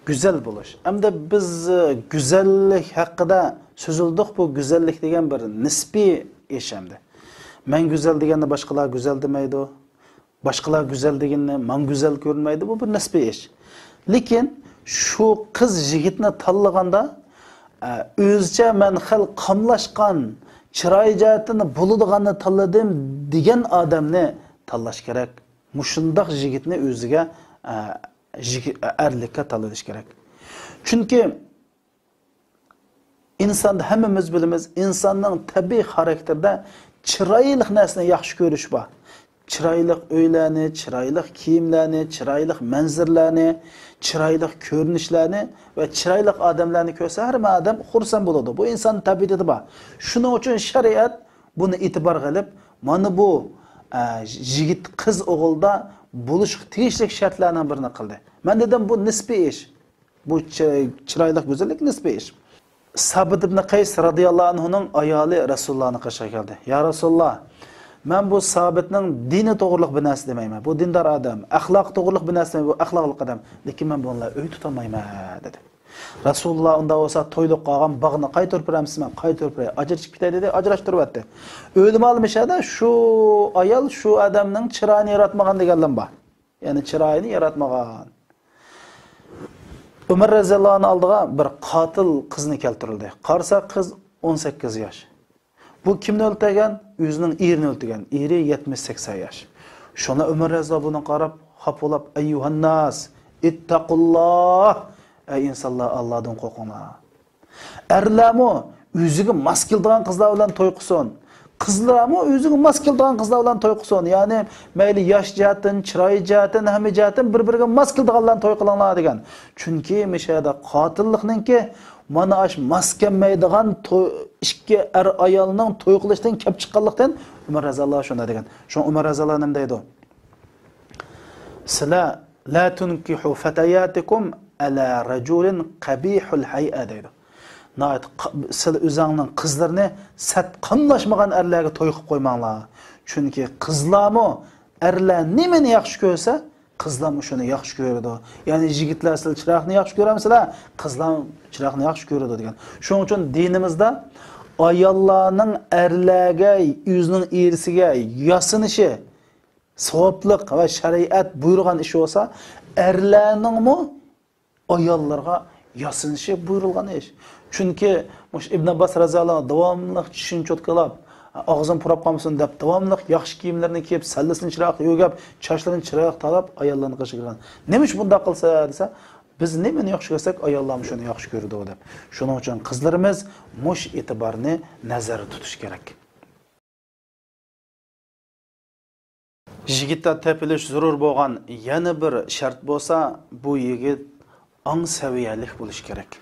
گۈزەل بولۇش. ئەمدى بىز، ئە، گۈزەللىك ھەققىدە سۆزلىدۇق. بۇ گۈزەللىك دېگەن بىر نىسپىي ئىش ئەمدى. مەن گۈزەل دېگەندە باشقىلار گۈزەل دېمەيدۇ. باشقىلار گۈزەل دېگىنىنى ماڭا گۈزەل كۆرۈنمەيدۇ، بۇ بىر نىسپىي ئىش. لېكىن شۇ قىز يىگىتنى تاللىغاندا، ئە، ئۆزىچە مەن خېلى قاملاشقان، چىراي جەھەتتىن بولىدىغاننى تاللىدىم دېگەن ئادەمنى تاللاش كېرەك. مۇشۇنداق يىگىتنى ئۆزىگە، ئە، يىگىت، ئەرلىككە تاللىۋېلىش كېرەك. چۈنكى ئىنساندا ھەممىمىز بىلىمىز، ئىنساننىڭ تەبىئىي خاراكتېرىدە چىرايلىق نەرسىنى ياخشى كۆرۈش بار. چىرايلىق ئۆيلەرنى، چىرايلىق كىيىملەرنى، چىرايلىق مەنزىرىلەرنى، چىرايلىق كۆرۈنۈشلەرنى ۋە چىرايلىق ئادەملەرنى كۆرسە، ھەممە ئادەم خۇرسەن بولىدۇ. بۇ ئىنساننىڭ تەبىئىتىدە بار. شۇنىڭ ئۈچۈن شەرىئەت بۇنى ئېتىبارغا ئېلىپ، مانا بۇ، ئە، يىگىت قىز ئوغۇلدا بولۇشقا تېگىشلىك شەرتلەرنىڭ بىرىنى قىلدى. مەن دېدىم، بۇ نىسپىي ئىش. بۇ چى-، چىرايلىق گۈزەللىك نىسپىي ئىش. سابىت ئىبن قەيس رازىياللاھۇ ئەنھۇنىڭ ئايالى رەسۇلۇللانىڭ قېشىغا كەلدى. يا رەسۇلۇللا، مەن بۇ سابىتنىڭ دىنى توغرۇلۇق بىر نەرسە دېمەيمەن. بۇ دىندار ئادەم، ئەخلاقى توغرۇلۇق بىر نەرسە دېمەيمەن، بۇ ئەخلاقلىق ئادەم. لېكىن مەن بۇنىڭ بىلەن ئۆي تۇتالمايمەن، دېدى. رەسۇلۇللا ئۇنداق بولسا تويلۇق قالغان باغنى قايتۇرۇپ بېرەمسىز؟ مەن قايتۇرۇپ بېرەي، ئاجرىشىپ كېتەي، دېدى، ئاجراشتۇرۇۋەتتى. ئۆلىمالار مۇشۇ يەردە شۇ ئايال شۇ ئادەمنىڭ چىرايىنى ياراتمىغان دېگەنلەرمۇ بار. يەنى چىرايىنى ياراتمىغان. ئۆمەر رەزىياللاھۇ ئەنھۇ ئالدىغا بىر قاتىل قىزنى كەلتۈرۈلدى. قارىسا، قىز ئون سەككىز ياش. بۇ كىمنى ئۆلتۈرگەن؟ ئۆزىنىڭ ئېرىنى ئۆلتۈرگەن. ئېرى يەتمىش سەكسەن ياش. شۇڭا ئۆمەر رەزىياللاھۇ بۇنىڭغا قاراپ خاپا بولۇپ، «ئەييۇھەنناس، ئىتتەقۇللاھ! ئەي ئىنسانلار، ئاللادىن قورقۇڭلار!» ئەرلەرمۇ ئۆزىگە ماس كېلىدىغان قىزلار بىلەن توي قىلسۇن. قىزلارمۇ ئۆزىگە ماس كېلىدىغان قىزلار بىلەن توي قىلسۇن. يەنى مەيلى ياش جەھەتتىن، چىراي جەھەتتىن، ھەممە جەھەتتىن بىر-بىرىگە ماس كېلىدىغانلارنى توي قىلىڭلار دېگەن. چۈنكى مۇشۇ يەردە قاتىللىقنىڭكى مانا ئاش ماس كەلمەيدىغان توي، ئىككى ئەر ئايالنىڭ توي قىلىشتىن كەپ چىققانلىقتىن ئۆمەر رەزىياللاھۇ شۇنداق دېگەن. شۇڭا ئۆمەر رەزىياللاھۇ نېمە دەيدۇ؟ سىلەر، «لا تۇنكىھۇ فەتەياتىكۇم ئەلا رەجۇلىن قەبىھۇل ھەيئە» دەيدۇ. ناھايىتى قا-، سىلەر ئۆزۈڭنىڭ قىزلىرىنى سەت قاملاشمىغان ئەرلەرگە توي قىلىپ قويماڭلار. چۈنكى قىزلارمۇ ئەرلەر نېمىنى ياخشى كۆرسە، قىزلارمۇ شۇنى ياخشى كۆرىدۇ. يەنى يىگىتلەر، سىلەر چىراغنى ياخشى كۆرەمسىلەر؟ قىزلار چىراغنى ياخشى كۆرىدۇ دېگەن. شۇنىڭ ئۈچۈن دىنىمىزدا ئاياللارنىڭ ئەرلەرگە، ئۆزىنىڭ ئېرىسىگە ياسىنىشى، ساۋابلىق ۋە شەرىئەت بۇيرۇغان ئىش بولسا، ئەرلەرنىڭمۇ ئاياللىرىغا ياسىنىشى بۇيرۇلغان ئىش. چۈنكى مۇشۇ ئىبن ئابباس رەزىياللاھۇ ئەنھۇ داۋاملىق چىشىنى چوتكىلاپ، ئاغزىنى پۇراپ قالمىسۇن دەپ، داۋاملىق ياخشى كىيىملىرىنى كىيىپ، سەللىسىنى چىرايلىق يۆگەپ، چاچلىرىنى چىرايلىق تاراپ، ئاياللىرىنىڭ قېشىغا كىرگەن. نېمە ئۈچۈن بۇنداق قىلسا دېسە، بىز نېمىنى ياخشى كۆرسەك، ئاياللارمۇ شۇنى ياخشى كۆرىدۇ دەپ. شۇنىڭ ئۈچۈن قىزلىرىمىز مۇشۇ ئېتىبارنى نەزەردە تۇتۇش كېرەك. يىگىتتە تېپىلىش زۆرۈر بولغان يەنە بىر شەرت بولسا، بۇ يىگىت ئاڭ سەۋىيەلىك بولۇشى كېرەك.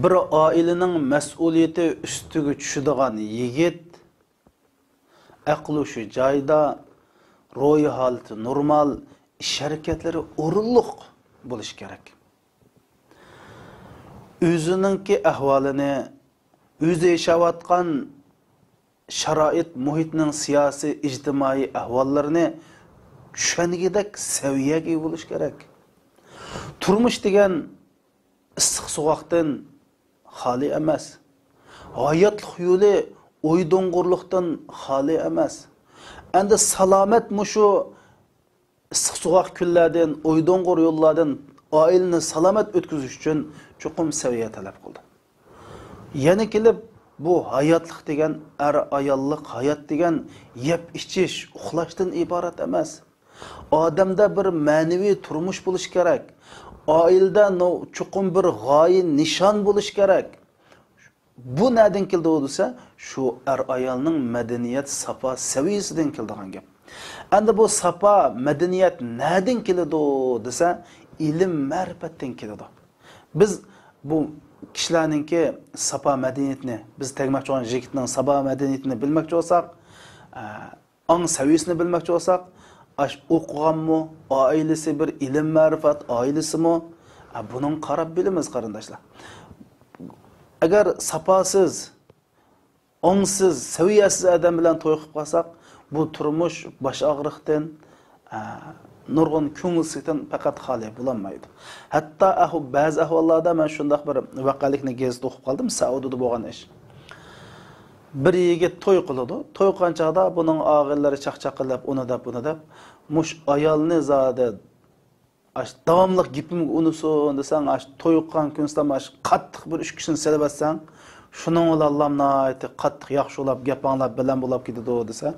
بىر ئائىلىنىڭ مەسئۇلىيىتى ئۈستىگە چۈشىدىغان يىگىت ئەقلى شۇ جايدا، روھىي ھالىتى نورمال، ئىش ھەرىكەتلىرى ئورۇنلۇق بولۇشى كېرەك. ئۆزىنىڭكى ئەھۋالىنى، ئۆزى ياشاۋاتقان شارائىت، مۇھىتنىڭ سىياسىي، ئىجتىمائىي ئەھۋاللىرىنى چۈشەنگۈدەك سەۋىيەگە ئىگە بولۇش كېرەك. تۇرمۇش دېگەن ئىسسىق سوغۇقتىن خالىي ئەمەس. ھاياتلىق يولى ئوي-دوڭغۇرلۇقتىن خالىي ئەمەس. ئەمدى سالامەت مۇشۇ ئىسسىق سوغۇق كۈنلەردىن، ئوي-دوڭغۇر يوللاردىن ئائىلىنى سالامەت ئۆتكۈزۈش ئۈچۈن چوقۇم سەۋىيە تەلەپ قىلىدۇ. يەنە كېلىپ، بۇ ھاياتلىق دېگەن، ئەر-ئاياللىق ھايات دېگەن يەپ-ئىچىش، ئۇخلاشتىن ئىبارەت ئەمەس. ئادەمدە بىر مەنىۋى تۇرمۇش بولۇشى كېرەك. ئائىلىدە نو-، چوقۇم بىر غايە، نىشان بولۇشى كېرەك. بۇ نەدىن كېلىدۇ دېسە، شۇ ئەر-ئايالنىڭ مەدەنىيەت ساپا سەۋىيەسىدىن كېلىدىغان گەپ. ئەمدى بۇ ساپا مەدەنىيەت نەدىن كېلىدۇ دېسە، ئىلىم-مەرىپەتتىن كېلىدۇ. بىز بۇ كىشىلەرنىڭكى ساپا مەدەنىيىتىنى، بىز تەگمەكچى بولغان يىگىتنىڭ ساپا مەدەنىيىتىنى بىلمەكچى بولساق، ئە، ئاڭ سەۋىيىسىنى بىلمەكچى بولساق، ئاش ئوقۇغانمۇ، ئائىلىسى بىر ئىلىم-مەرىپەت ئائىلىسىمۇ؟ ئە، بۇنىڭغا قاراپ بىلىمىز، قېرىنداشلار. ئەگەر ساپاسىز، ئاڭسىز، سەۋىيەسىز ئادەم بىلەن توي قىلىپ قالساق، بۇ تۇرمۇش باش ئاغرىقتىن، ئە، نۇرغۇن كۆڭۈلسىزلىكتىن پەقەت خالىي بولالمايدۇ. ھەتتا ئەھۋ-، بەزى ئەھۋاللاردا مەن شۇنداق بىر ۋەقەلىكنى گېزىتتە ئوقۇپ قالدىم، سەئۇدىدا بولغان ئىش. بىر يىگىت توي قىلىدۇ. توي قىلغان چاغدا بۇنىڭ ئاغىنىلىرى چاقچاق قىلىپ، ئۇنى دەپ، بۇنى دەپ، مۇشۇ ئايالنى زادى ئاش داۋاملىق گېپىمگە ئۇنىسۇن دېسەڭ، ئاش توي قىلغان كۈنسىلا ئاش قاتتىق بىر ئۈچ كىشىنى سېلىۋەتسەڭ، شۇنىڭ بىلەن ناھايىتى قاتتىق ياخشى بولاپ، گەپ ئاڭلاپ، بىلەن بولاپ كېتىدۇ دېسە،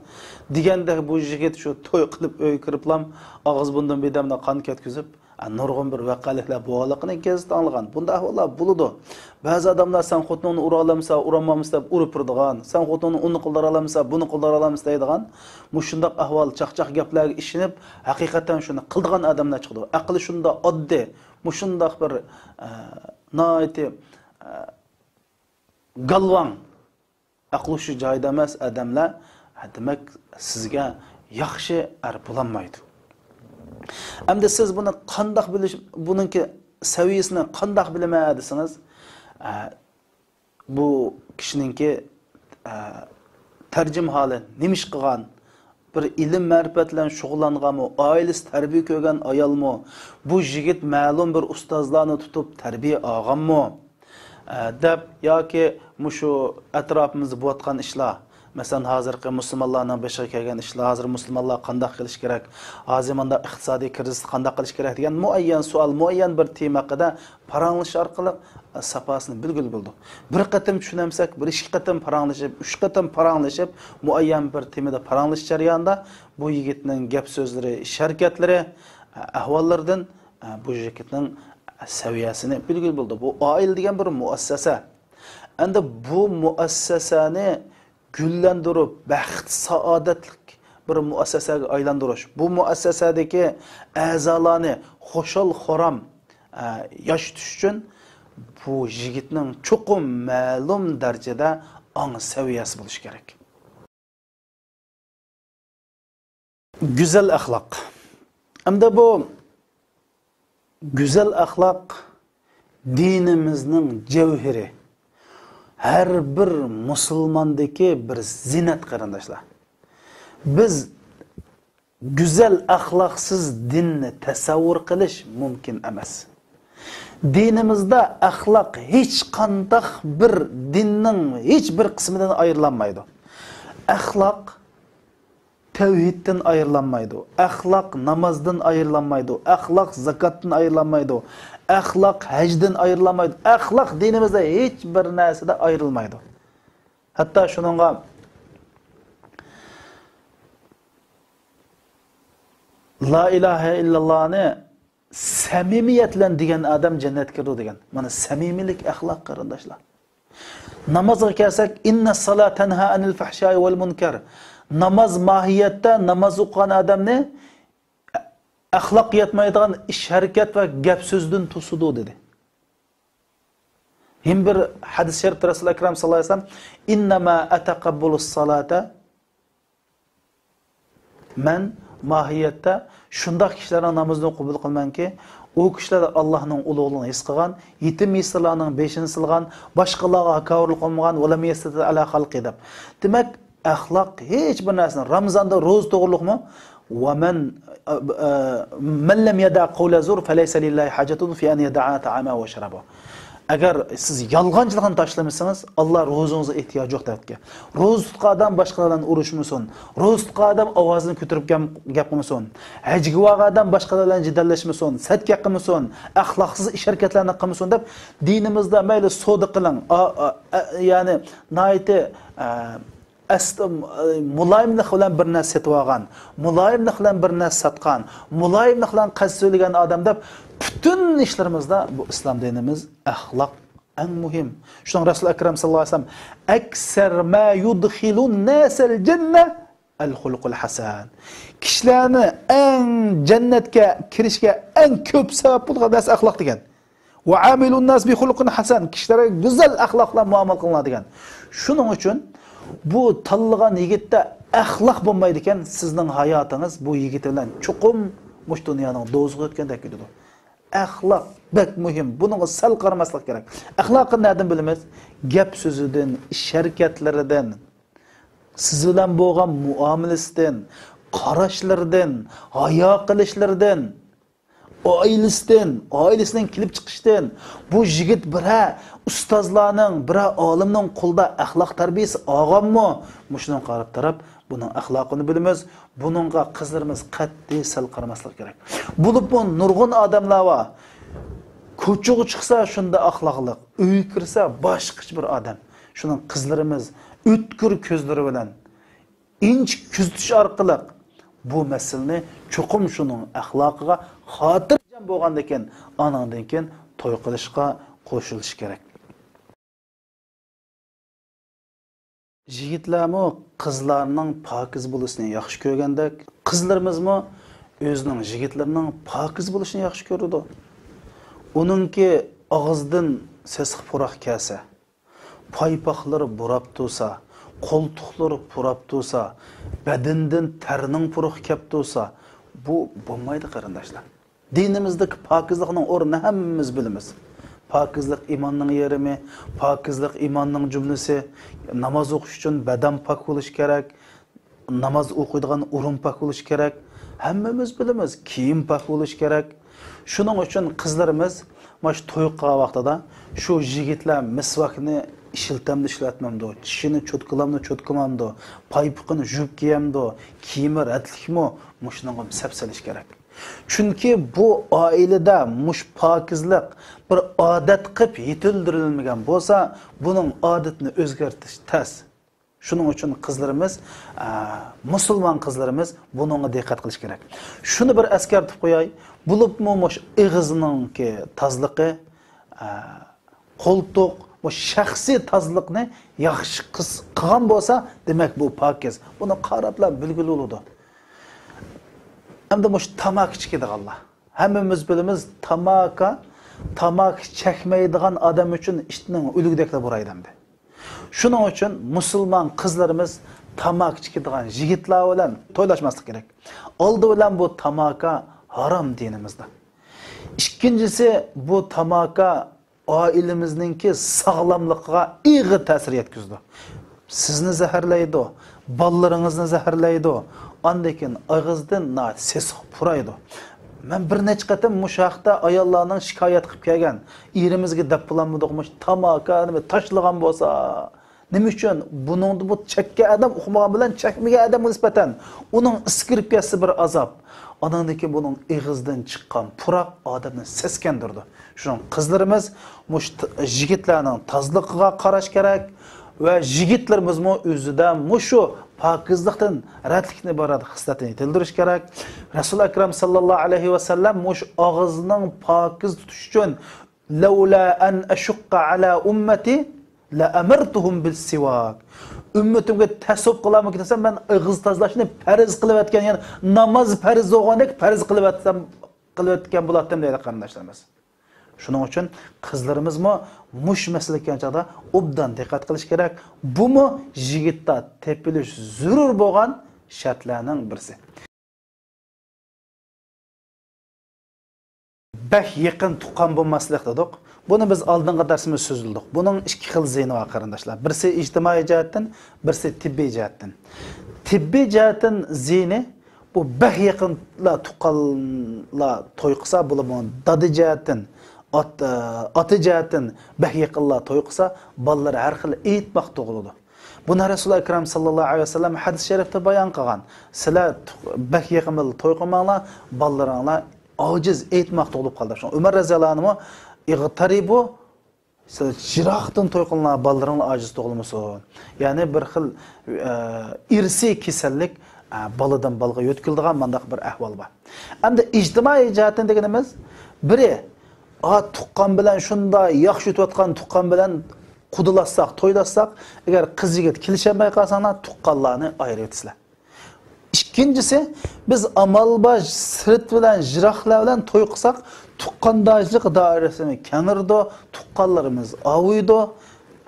دېگەندەك بۇ يىگىت شۇ توي قىلىپ ئۆيگە كىرىپلام ئاغزى بۇرنىدىن بىردەمدە قان كەتكۈزۈپ، نۇرغۇن بىر ۋەقەلىكلەر بولغانلىقىنى گېزىتتە ئاڭلىغان. بۇنداق ئەھۋاللار بولىدۇ. بەزى ئادەملەر سەن خوتۇنۇڭنى ئۇرالامسەن، ئۇرالمامسەن دەپ ئۇرۇپ بېرىدىغان، سەن خوتۇنۇڭنى ئۇنى قىلدۇرالامسەن، بۇنى قىلدۇرالامسەن دەيدىغان مۇشۇنداق ئەھۋال، چاقچاق گەپلەرگە ئىشىنىپ، ھەقىقەتەن شۇنى قىلىدىغان ئادەملەر چىقىدۇ. ئەقلى شۇنداق ئاددىي، مۇشۇنداق بىر، ئە، ناھايىتى، ئە، گالۋاڭ، ئەقلى شۇ جايدا ئەمەس ئادەملەر، دېمەك، سىزگە ياخشى ئەر بولالمايدۇ. ئەمدى سىز بۇنى قانداق بىلىش، بۇنىڭكى سەۋىيەسىنى قانداق بىلىمەن دېسىڭىز، ئە، بۇ كىشىنىڭكى، ئە، تەرجىمىھالى نېمە ئىش قىلغان، بىر ئىلىم-مەرىپەت بىلەن شۇغۇللانغانمۇ، ئائىلىسى تەربىيە كۆرگەن ئايالمۇ، بۇ يىگىت مەلۇم بىر ئۇستازلارنى تۇتۇپ تەربىيە ئالغانمۇ، ئە، دەپ ياكى مۇشۇ ئەتراپىمىزدا بولۇۋاتقان ئىشلار، مەسىلەن، ھازىرقى مۇسۇلمانلارنىڭ بېشىغا كەلگەن ئىشلار، ھازىر مۇسۇلمانلار قانداق قىلىش كېرەك، ھازىر مۇنداق ئىقتىسادىي كىرىزىستا قانداق قىلىش كېرەك دېگەن مۇئەييەن سوئال، مۇئەييەن بىر تېما ھەققىدە پاراڭلىشىش ئارقىلىق، ئە، ساپاسىنى بىلگىلى بولىدۇ. بىر قېتىم چۈشىنەمسەك، بىر ئىككى قېتىم پاراڭلىشىپ، ئۈچ قېتىم پاراڭلىشىپ، مۇئەييەن بىر تېمىدا پاراڭلىشىش جەريانىدا بۇ يىگىتنىڭ گەپ سۆزلىرى، ئىش ھەرىكەتلىرى، ئە، ئەھۋاللىرىدىن، ئە، بۇ يىگىتنىڭ سەۋىيەسىنى بىلگىلى بولىدۇ. بۇ ئائىلە دېگەن بىر مۇئەسسەسە. ئەمدى بۇ مۇئەسسەسەنى گۈللەندۈرۈپ، بەخت-سائادەتلىك بىر مۇئەسسەسەگە ئايلاندۇرۇش، بۇ مۇئەسسەسەدىكى ئەزالارنى خۇشال-خۇرام، ئە، ياشىتىش ئۈچۈن بۇ يىگىتنىڭ چوقۇم مەلۇم دەرىجىدە ئاڭ سەۋىيەسى بولۇشى كېرەك. گۈزەل ئەخلاق. ئەمدى بۇ گۈزەل ئەخلاق دىنىمىزنىڭ جەۋھىرى. ھەر بىر مۇسۇلماندىكى بىر زىننەت، قېرىنداشلار. بىز گۈزەل ئەخلاقسىز دىننى تەسەۋۋۇر قىلىش مۇمكىن ئەمەس. دىنىمىزدا ئەخلاق ھېچقانداق بىر دىننىڭ ھېچ بىر قىسمىدىن ئايرىلالمايدۇ. ئەخلاق تەۋھىدتىن ئايرىلالمايدۇ. ئەخلاق نامازدىن ئايرىلالمايدۇ. ئەخلاق زاكاتتىن ئايرىلالمايدۇ. ئەخلاق ھەجدىن ئايرىلالمايدۇ. ئەخلاق دىنىمىزدا ھېچ بىر نەرسىدە ئايرىلمايدۇ. ھەتتا شۇنىڭغا لا ئىلاھە ئىللاللانى سەمىمىيەت بىلەن دېگەن ئادەم جەننەتكە كىرىدۇ دېگەن. مانا سەمىمىيلىك ئەخلاق، قېرىنداشلار. نامازغا كەلسەك، ئىننەس سالاتا تەنھا ئەنىل فەھشاي ۋەل مۇنكەر. ناماز ماھىيەتتە ناماز ئوقۇغان ئادەمنى ئەخلاق يەتمەيدىغان ئىش ھەرىكەت ۋە گەپ سۆزدىن توسىدۇ دېدى. يەنە بىر ھەدىس شەرىپتە رەسۇل ئەكرەم ساللاللاھۇ ئەلەيھى ۋەسەللەم، ئىننەما ئەتەقەببۇلۇس سالاتا، مەن ماھىيەتتە شۇنداق كىشىلەرنىڭ نامىزىنى قوبۇل قىلىمەنكى، ئۇ كىشىلەر ئاللاھنىڭ ئۇلۇغلۇقىنى ھېس قىلغان، يېتىم يېسىرلارنىڭ بېشىنى سىلىغان، باشقىلارغا ھاكاۋۇرلۇق قىلمىغان، ۋەلەم يەستەتىر ئەلا خەلقى دەپ. دېمەك، ئەخلاق ھېچ بىر نەرسىنى، رامىزاندا روزا توغرۇلۇقمۇ؟ ۋەمەن، ئە، ئە، مەن لەم يەدە قەۋلە زۇر فەلەيسە لىللاھى ھاجەتۇن فى ئەن يەدەئە تائامە ۋە شەرابە. ئەگەر سىز يالغانچىلىقنى تاشلىمىسىڭىز، ئاللا روزىڭىزغا ئېھتىياجى يوق دەپتىكەن. روزا تۇتقان ئادەم باشقىلار بىلەن ئۇرۇشمىسۇن. روزا تۇتقان ئادەم ئاۋازىنى كۆتۈرۈپ گەپ، گەپ قىلمىسۇن. ھەجگە بارغان ئادەم باشقىلار بىلەن جېدەللەشمىسۇن. سەت گەپ قىلمىسۇن. ئەخلاقسىز ئىش ھەرىكەتلەرنى قىلمىسۇن دەپ دىنىمىزدا مەيلى سودا قىلىڭ، ئا، ئا، ئە، يەنى ناھايىتى، ئە، ئەس-، مۇلايىملىق بىلەن بىر نەرسە سېتىۋالغان، مۇلايىملىق بىلەن بىر نەرسە ساتقان، مۇلايىملىق بىلەن قەست سۆيلىگەن ئادەم دەپ پۈتۈن ئىشلىرىمىزدا بۇ ئىسلام دىنىمىز ئەخلاق ئەڭ مۇھىم. شۇنىڭ رەسۇل ئەكرەم ساللاللاھۇ ئەلەيھى ۋەسەللەم، «ئەكسەر ما يۇدخىلۇن نەسەل جەننە ئەل خۇلقۇل ھەسەن.» كىشىلەرنى ئەڭ جەننەتكە كىرىشكە ئەڭ كۆپ سەۋەب بولىدىغان نەرسە ئەخلاق دېگەن. «ۋە ئامىلۇن ناس بى خۇلقىن ھەسەن»، كىشىلەرگە گۈزەل ئەخلاق بىلەن مۇئامىلە قىلىڭلار دېگەن. شۇنىڭ ئۈچۈن بۇ تاللىغان يىگىتتە ئەخلاق بولمايدىكەن، سىزنىڭ ھاياتىڭىز بۇ يىگىت بىلەن چوقۇم مۇشۇ دۇنيانىڭ دوزىخىغا ئۆتكەندەك كېتىدۇ. ئەخلاق بەك مۇھىم. بۇنىڭغا سەل قارىماسلىق كېرەك. ئەخلاقنى نەدىن بىلىمىز؟ گەپ سۆزىدىن، ئىش ھەرىكەتلىرىدىن، سىز بىلەن بولغان مۇئامىلىسىدىن، قاراشلىرىدىن، ھايا قىلىشلىرىدىن، ئائىلىسىدىن، ئائىلىسىنىڭ كېلىپ چىقىشىدىن، بۇ يىگىت بىرەر ئۇستازلارنىڭ، بىرەر ئالىمنىڭ قولىدا ئەخلاق تەربىيەسى ئالغانمۇ؟ مۇشۇنىڭغا قاراپ تۇرۇپ، بۇنىڭ ئەخلاقىنى بىلىمىز. بۇنىڭغا قىزلىرىمىز قەتئىي سەل قارىماسلىقى كېرەك. بولۇپمۇ نۇرغۇن ئادەملەر بار. كوچىغا چىقسا شۇنداق ئەخلاقلىق، ئۆيگە كىرسە باشقىچە بىر ئادەم. شۇنىڭ قىزلىرىمىز ئۆتكۈر كۆزلىرى بىلەن ئىنچىكە كۆزىتىش ئارقىلىق بۇ مەسىلىنى چوقۇم شۇنىڭ ئەخلاقىغا خاتىرجەم بولغاندىن كېيىن، ئانىڭدىن كېيىن توي قىلىشقا قوشۇلۇش كېرەك. يىگىتلەرمۇ قىزلارنىڭ پاكىز بولۇشىنى ياخشى كۆرگەندەك، قىزلىرىمىزمۇ ئۆزىنىڭ يىگىتلىرىنىڭ پاكىز بولۇشىنى ياخشى كۆرىدۇ. ئۇنىڭكى ئاغزىدىن سېسىق پۇراق كەلسە، پايپاقلىرى پۇراپ تۇرسا، قولتۇقلىرى پۇراپ تۇرسا، بەدىنىدىن تەرنىڭ پۇرىقى كەپ تۇرسا، بۇ بولمايدۇ، قېرىنداشلار. دىنىمىزدىكى پاكىزلىقنىڭ ئورنىنى ھەممىمىز بىلىمىز. پاكىزلىق ئىماننىڭ يېرىمى، پاكىزلىق ئىماننىڭ جۈملىسى. ناماز ئوقۇش ئۈچۈن بەدەن پاك بولۇشى كېرەك، ناماز ئوقۇيدىغان ئورۇن پاك بولۇشى كېرەك. ھەممىمىز بىلىمىز، كىيىم پاك بولۇشى كېرەك. شۇنىڭ ئۈچۈن قىزلىرىمىز مانا شۇ توي قىلغان ۋاقتىدا شۇ يىگىتلەر مىسۋاكنى ئىشلىتەمدۇ، ئىشلەتمەمدۇ، چىشىنى چوتكىلامدۇ، چوتكىمامدۇ، پايپىقىنى يۇيۇپ كىيەمدۇ، كىيىمى رەتلىكمۇ، مۇشۇنىڭغا سەپ سېلىش كېرەك. چۈنكى بۇ ئائىلىدە مۇشۇ پاكىزلىق بىر ئادەت قىلىپ يېتىلدۈرۈلمىگەن بولسا، بۇنىڭ ئادىتىنى ئۆزگەرتىش تەس. شۇنىڭ ئۈچۈن قىزلىرىمىز، ئە، مۇسۇلمان قىزلىرىمىز بۇنىڭغا دىققەت قىلىش كېرەك. شۇنى بىر ئەسكەرتىپ قوياي، بولۇپمۇ مۇشۇ ئېغىزنىڭكى تازىلىقى، ئە، قولتۇق، بۇ شەخسىي تازىلىقنى ياخشى قىز-، قىلغان بولسا، دېمەك، بۇ پاكىز. بۇنى قاراپلا بىلگىلى بولىدۇ. ئەمدى مۇشۇ تاماكا چېكىدىغانلار. ھەممىمىز بىلىمىز، تاماكا، تاماكا چەكمەيدىغان ئادەم ئۈچۈن ئىتنىڭ ئۆلۈكىدەكلا بۇرايدۇ ئەمدى. شۇنىڭ ئۈچۈن مۇسۇلمان قىزلىرىمىز تاماكا چېكىدىغان يىگىتلەر بىلەن تويلاشماسلىق كېرەك. ئالدى بىلەن بۇ تاماكا ھارام دىنىمىزدا. ئىككىنچىسى، بۇ تاماكا ئائىلىمىزنىڭكى ساغلاملىقىغا ئېغىر تەسىر يەتكۈزىدۇ. سىزنى زەھەرلەيدۇ، بالىلىرىڭىزنى زەھەرلەيدۇ، ئاندىن كېيىن ئېغىزدىن ناھايىتى سېسىق پۇرايدۇ. مەن بىر نەچچە قېتىم مۇشۇ ھەقتە ئاياللارنىڭ شىكايەت قىلىپ كەلگەن، ئېرىمىزگە دەپ بولالمىدۇق، مۇشۇ تاماكا نېمە تاشلىغان بولسا، نېمە ئۈچۈن؟ بۇنىڭدا بۇ چەككەن ئادەم ئۇقمىغان بىلەن چەكمىگەن ئادەمگە نىسبەتەن ئۇنىڭ ئىسسى كىرىپ كەتسە بىر ئازاب. ئاناندىن كېيىن بۇنىڭ ئېغىزدىن چىققان پۇراق ئادەمنى سەسكەندۈرىدۇ. شۇنىڭ قىزلىرىمىز مۇشۇ ت-، يىگىتلەرنىڭ تازىلىقىغا قاراش كېرەك ۋە يىگىتلىرىمىزمۇ ئۆزىدە مۇشۇ پاكىزلىقتىن، رەتلىكتىن ئىبارەت خىسلەتنى يېتىلدۈرۈش كېرەك. رەسۇل ئەكرەم ساللاللاھۇ ئەلەيھى ۋەسەللەم مۇشۇ ئاغزىنىڭ پاكىز تۇتۇش ئۈچۈن لەۋلا ئەن ئەشۇققە ئەلا ئۈممەتى لەئەمەرتۇھۇم بىسسىۋاك. ئۈممىتىمگە تەس بولۇپ قالارمىكىن دېسەم، مەن ئېغىز تازىلاشنى پەرز قىلىۋەتكەن، يەنى ناماز پەرز بولغاندەك پەرز قىلىۋەتسەم، قىلىۋەتكەن بولاتتىم دەيدۇ قېرىنداشلىرىمىز. شۇنىڭ ئۈچۈن قىزلىرىمىزمۇ مۇشۇ مەسىلىگە كەلگەن چاغدا ئوبدان دىققەت قىلىش كېرەك. بۇمۇ يىگىتتە تېپىلىش زۆرۈر بولغان شەرتلەرنىڭ بىرسى. بەك يېقىن تۇغقان بولماسلىق دېدۇق. بۇنى بىز ئالدىنقى دەرسىمىزدە سۆزلىدۇق. بۇنىڭ ئىككى خىل زىيىنى بار، قېرىنداشلار. بىرسى ئىجتىمائىي جەھەتتىن، بىرسى تېببىي جەھەتتىن. تېببىي جەھەتتىن زىيىنى، بۇ بەك يېقىنلا تۇغقانلار توي قىلسا، بۇلار بۇ دادا جەھەتتىن، ئات-، ئاتا جەھەتتىن بەك يېقىنلار توي قىلسا، بالىلىرى ھەر خىل ئېيتماق تۇغۇلىدۇ. بۇنى رەسۇل ئەكرەم ساللاللاھۇ ئەلەيھى ۋەسەللەم ھەدىس شەرىپتە بايان قىلغان. سىلەر تۇ-، بەك يېقىن بىلەن توي قىلماڭلار، بالىلىرىڭلار ئاجىز ئېيتماق تۇغۇلۇپ قالدى. شۇڭا ئۆمەر رەزىياللاھۇ ئەنھۇ، ئىغتەرىبۇ، سىلەر يىراقتىن توي قىلىڭلار، بالىلىرىڭلار ئاجىز تۇغۇلمىسۇن. يەنى بىر خىل، ئە، ئىرسىي كېسەللىك، ئە، بالىدىن بالىغا يۆتكىلىدىغان مانداق بىر ئەھۋال بار. ئەمدى ئىجتىمائىي جەھەتتىن دېگىنىمىز، بىرى، ئا، تۇغقان بىلەن شۇنداق ياخشى ئۆتۈۋاتقان تۇغقان بىلەن قۇدىلاشساق، تويلاشساق، ئەگەر قىز يىگىت كېلىشەلمەي قالساڭلار، تۇغقانلارنى ئايرىۋېتىسىلەر. ئىككىنچىسى، بىز ئامال بار سىرت بىلەن، يىراقلار بىلەن توي قىلساق، تۇغقانداشلىق دائىرىسىنى كەڭرىدۇ، تۇغقانلىرىمىز ئاۋۇيدۇ.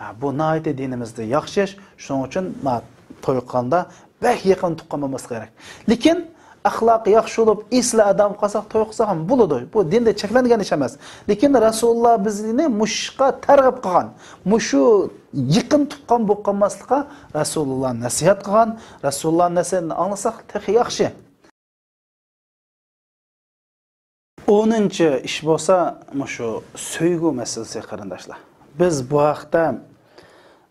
ھە، بۇ ناھايىتى دىنىمىزدا ياخشى ئىش. شۇنىڭ ئۈچۈن ما-، توي قىلغاندا بەك يېقىن تۇغقان بولماسلىقى كېرەك. لېكىن ئەخلاقى ياخشى بولۇپ، ئېسىل ئادەم قالساق، توي قىلساق ھەم بولىدۇ. بۇ دىندا چەكلەنگەن ئىش ئەمەس. لېكىن رەسۇلۇللا بىزنى مۇشۇ ئىشقا تەرغىب قىلغان. مۇشۇ يېقىن تۇغقان بولۇپ قالماسلىققا رەسۇلۇللا نەسىھەت قىلغان. رەسۇلۇللا نەسىھەتىنى ئاڭلىساق تېخى ياخشى. ئونىنچى ئىش بولسا مۇشۇ سۆيگۈ مەسىلىسى، قېرىنداشلار. بىز بۇ ھەقتە،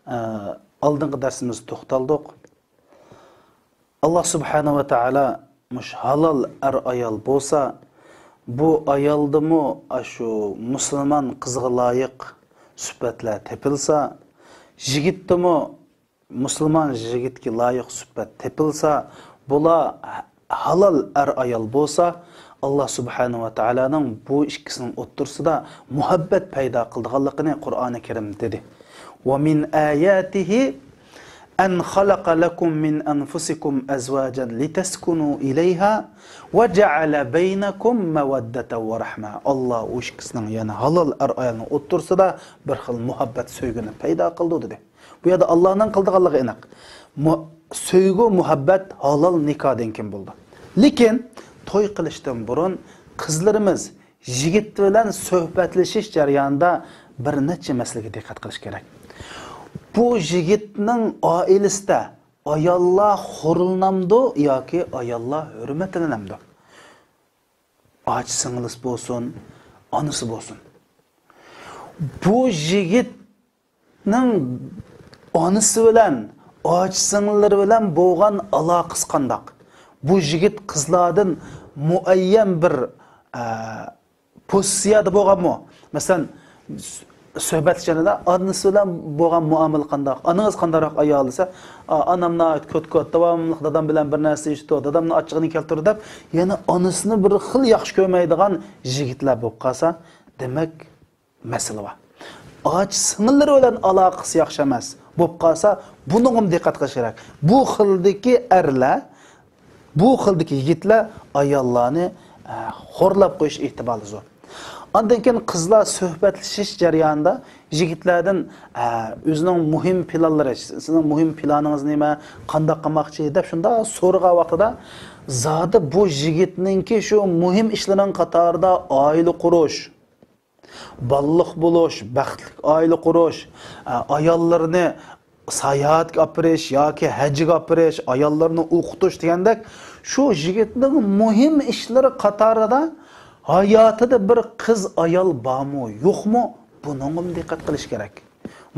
ئە، ئالدىنقى دەرسىمىزدە توختالدۇق. ئاللا سۇبھانەھۇ ۋە تائالا مۇشۇ ھالال ئەر-ئايال بولسا، بۇ ئايالدىمۇ ئاشۇ مۇسۇلمان قىزغا لايىق سۈپەتلەر تېپىلسا، يىگىتتىمۇ مۇسۇلمان يىگىتكە لايىق سۈپەت تېپىلسا، بۇلار ھالال ئەر-ئايال بولسا، ئاللا سۇبھانەھۇ ۋە تائالانىڭ بۇ ئىككىسىنىڭ ئوتتۇرىسىدا مۇھەببەت پەيدا قىلىدىغانلىقىنى قۇرئانى كەرىم دېدى. ومن آياته أن خلق لكم من أنفسكم أزواجا لتسكنوا إليها وجعل بينكم مودة ورحمة. ئاللا ئۇ ئىككىسىنىڭ، يەنى ھالال ئەر-ئايالنىڭ ئوتتۇرىسىدا بىر خىل مۇھەببەت، سۆيگۈنى پەيدا قىلدى دېدى. بۇ يەردە ئاللانىڭ قىلىدىغانلىقى ئېنىق. مۇ-، سۆيگۈ، مۇھەببەت ھالال نىكاھدىن كېيىن بولىدۇ. لېكىن توي قىلىشتىن بۇرۇن قىزلىرىمىز يىگىت بىلەن سۆھبەتلىشىش جەريانىدا بىر نەچچە مەسىلىگە دىققەت قىلىش كېرەك. بۇ يىگىتنىڭ ئائىلىسىدە ئاياللار خورلىنامدۇ ياكى ئاياللار ھۆرمەتلىنەمدۇ؟ ئاچا سىڭلىسى بولسۇن، ئانىسى بولسۇن. بۇ يىگىتنىڭ ئانىسى بىلەن، ئاچا سىڭىللىرى بىلەن بولغان ئالاقىسى قانداق؟ بۇ يىگىت قىزلاردىن مۇئەييەن بىر، ئە، پوزىتسىيەدە بولغانمۇ؟ مەسىلەن، سۆھبەتلىشىشىدە ئانىسى بىلەن بولغان مۇئامىلە قانداق؟ ئانىڭىز قانداقراق ئايال دېسە، «ئا، ئانام ناھايىتى كوت-كوت، داۋاملىق دادام بىلەن بىر نەرسە يېيىشىدۇ، دادامنىڭ ئاچچىقىنى كەلتۈرىدۇ» دەپ، يەنە ئانىسىنى بىر خىل ياخشى كۆرمەيدىغان يىگىتلەر بولۇپ قالسا، دېمەك، مەسىلە بار. ئاچا سىڭىللىرى بىلەن ئالاقىسى ياخشى ئەمەس بولۇپ قالسا، بۇنىڭغىمۇ دىققەت قىلىش كېرەك. بۇ خىلدىكى ئەرلەر، بۇ خىلدىكى يىگىتلەر ئاياللارنى، ئە، خورلاپ قويۇش ئېھتىمالى زور. ئاندىن كېيىن قىزلار سۆھبەتلىشىش جەريانىدا يىگىتلەردىن، ئە، ئۆزىنىڭ مۇھىم پىلانلىرى، سىزنىڭ مۇھىم پىلانىڭىز نېمە، قانداق قىلماقچى دەپ شۇنداق سورىغان ۋاقتىدا، زادى بۇ يىگىتنىڭكى شۇ مۇھىم ئىشلىرىنىڭ قاتارىدا ئائىلە قۇرۇش، بالىلىق بولۇش، بەختلىك ئائىلە قۇرۇش، ئاياللىرىنى ساياھەتكە ئاپىرىش ياكى ھەجگە ئاپىرىش، ئاياللىرىنى ئوقۇتۇش دېگەندەك، شۇ يىگىتنىڭ مۇھىم ئىشلىرى قاتارىدا ھاياتىدا بىر قىز ئايال بارمۇ، يوقمۇ، بۇنىڭغىمۇ دىققەت قىلىش كېرەك.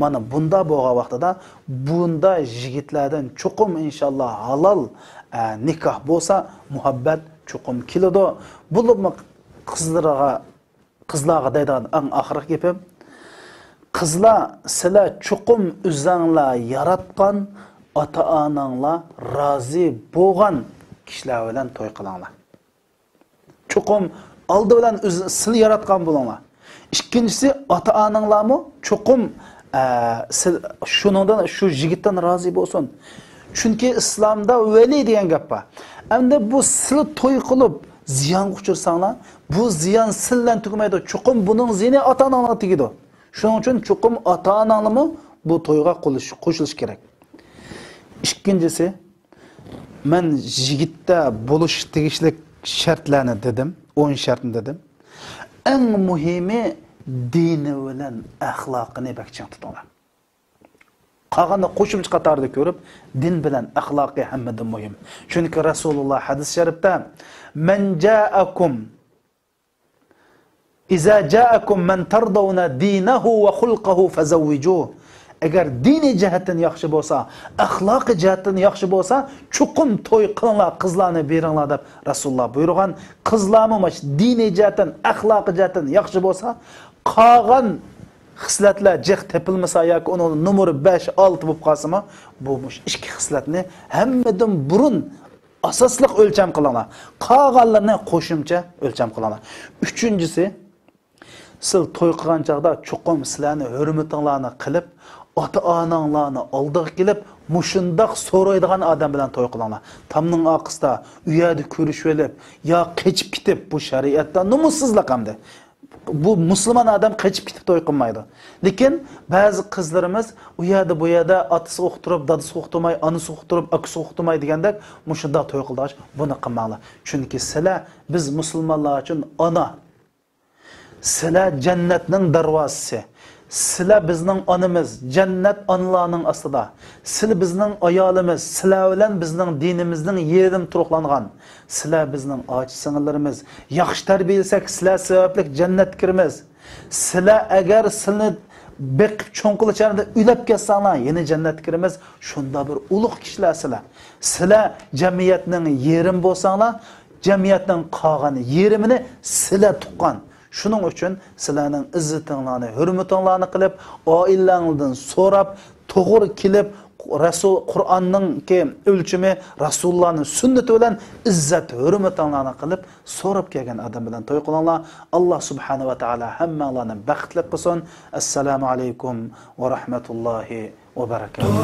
مانا بۇندا بولغان ۋاقتىدا بۇندا يىگىتلەردىن چوقۇم ئىنشاللا ھالال، ئە، نىكاھ بولسا، مۇھەببەت چوقۇم كېلىدۇ. بولۇپمۇ قىزلارغا قىزلارغا دەيدىغان ئەڭ ئاخىرقى گېپىم، قىزلار، سىلەر چوقۇم ئۆزەڭلار ياراتقان، ئاتا-ئاناڭلار رازى بولغان كىشىلەر بىلەن توي قىلىڭلار. چوقۇم ئالدى بىلەن ئۆز-، سىلى ياراتقان بولۇڭلار. ئىككىنچىسى، ئاتا-ئاناڭلارمۇ چوقۇم، ئە، سىل-، شۇنىڭدىن، شۇ يىگىتتىن رازى بولسۇن. چۈنكى ئىسلامدا ۋەلىي دېگەن گەپ بار. ئەمدى بۇ سىل توي قىلىپ زىيانغا ئۇچرىساڭلار، بۇ زىيان سىل بىلەن تۈگىمەيدۇ. چوقۇم بۇنىڭ زىيىنى ئاتا-ئاناڭلارغا تېگىدۇ. شۇنىڭ ئۈچۈن چوقۇم ئاتا-ئاناڭلارمۇ بۇ تويغا قولۇش-، قوشۇلۇش كېرەك. ئىككىنچىسى، مەن يىگىتتە بولۇش تېگىشلىك شەرتلەرنى دېدىم، ئون شەرتنى دېدىم. ئەڭ مۇھىمى دىنى بىلەن ئەخلاقىنى بەك چىڭ تۇتۇڭلار. قالغاندا قوشۇمچە قاتاردا كۆرۈپ، دىن بىلەن ئەخلاقى ھەممىدىن مۇھىم. چۈنكى رەسۇلۇللا ھەدىس شەرىپتە، مەن جائەكۇم، ئىزا جائەكۇم مەن تەردەۋنە دىنەھۇ ۋە خۇلقەھۇ فەزەۋۋىجۇھ. ئەگەر دىنىي جەھەتتىن ياخشى بولسا، ئەخلاقىي جەھەتتىن ياخشى بولسا، چوقۇم توي قىلىڭلار، قىزلارنى بېرىڭلار دەپ رەسۇلۇللا بۇيرۇغان. قىزلارمۇ ماش دىنىي جەھەتتىن، ئەخلاقىي جەھەتتىن ياخشى بولسا، قالغان خىسلەتلەر جىق تېپىلمىسا ياكى ئۇنىڭ نومۇرى بەش، ئالتە بولۇپ قالسىمۇ، بۇ مۇش ئىككى خىسلەتنى ھەممىدىن بۇرۇن ئاساسلىق ئۆلچەم قىلىڭلار. قالغانلىرىنى قوشۇمچە ئۆلچەم قىلىڭلار. ئۈچىنچىسى، سىز توي قىلغان چاغدا چوقۇم سىلەرنى ھۆرمىتىڭلارنى قىلىپ، ئاتا-ئاناڭلارنى ئالدىغا كېلىپ، مۇشۇنداق سورايدىغان ئادەم بىلەن توي قىلىڭلار. تامنىڭ ئارقىسىدا ئۇ يەردە كۆرۈشۈۋېلىپ، يا قېچىپ كېتىپ، بۇ شەرىئەتتە نومۇسسىزلىق ئەمدى. بۇ مۇسۇلمان ئادەم قېچىپ كېتىپ توي قىلمايدۇ. لېكىن بەزى قىزلىرىمىز ئۇ يەردە، بۇ يەردە ئاتىسى ئۇقتۇرۇپ، دادىسى ئۇقتۇرماي، ئانىسى ئۇقتۇرۇپ، ئاكىسى ئۇقتۇرماي دېگەندەك مۇشۇنداق توي قىلىدىغان، بۇنى قىلماڭلار. چۈنكى سىلەر، بىز مۇسۇلمانلار ئۈچۈن ئانا. سىلەر جەننەتنىڭ دەرۋازىسى. سىلەر بىزنىڭ ئانىمىز، جەننەت ئانىلارنىڭ ئاستىدا. سىلەر بىزنىڭ ئايالىمىز، سىلەر بىلەن بىزنىڭ دىنىمىزنىڭ يېرىم تۇرۇقلانغان. سىلەر بىزنىڭ ئاچا سىڭىللىرىمىز. ياخشى تەربىيەلىسەك، سىلەر سەۋەبلىك جەننەتكە كىرىمىز. سىلەر ئەگەر سىلىنى بېقىپ چوڭ قىلىش جەريانىدا ئۆلۈپ كەتسەڭلار، يەنە جەننەتكە كىرىمىز. شۇنداق بىر ئۇلۇغ كىشىلەر سىلەر. سىلەر جەمئىيەتنىڭ يېرىمى بولساڭلار، جەمئىيەتنىڭ قالغان يېرىمىنى سىلەر تۇغقان. شۇنىڭ ئۈچۈن سىلەرنىڭ ئىززىتىڭلارنى، ھۆرمىتىڭلارنى قىلىپ، ئائىلىلەرنىڭدىن سوراپ، توغرا كېلىپ، رەسۇل، قۇرئاننىڭكى ئۆلچىمى، رەسۇلۇللانىڭ سۈننىتى بىلەن ئىززەت ھۆرمىتىڭلارنى قىلىپ، سوراپ كەلگەن ئادەم بىلەن توي قىلىڭلار. ئاللا سۇبھانەھۇ ۋە تائالا ھەممەڭلارنى بەختلىك قىلسۇن. ئەسسالامۇ ئەلەيكۇم ۋە رەھمەتۇللاھى ۋە بەرەكاتۇھ.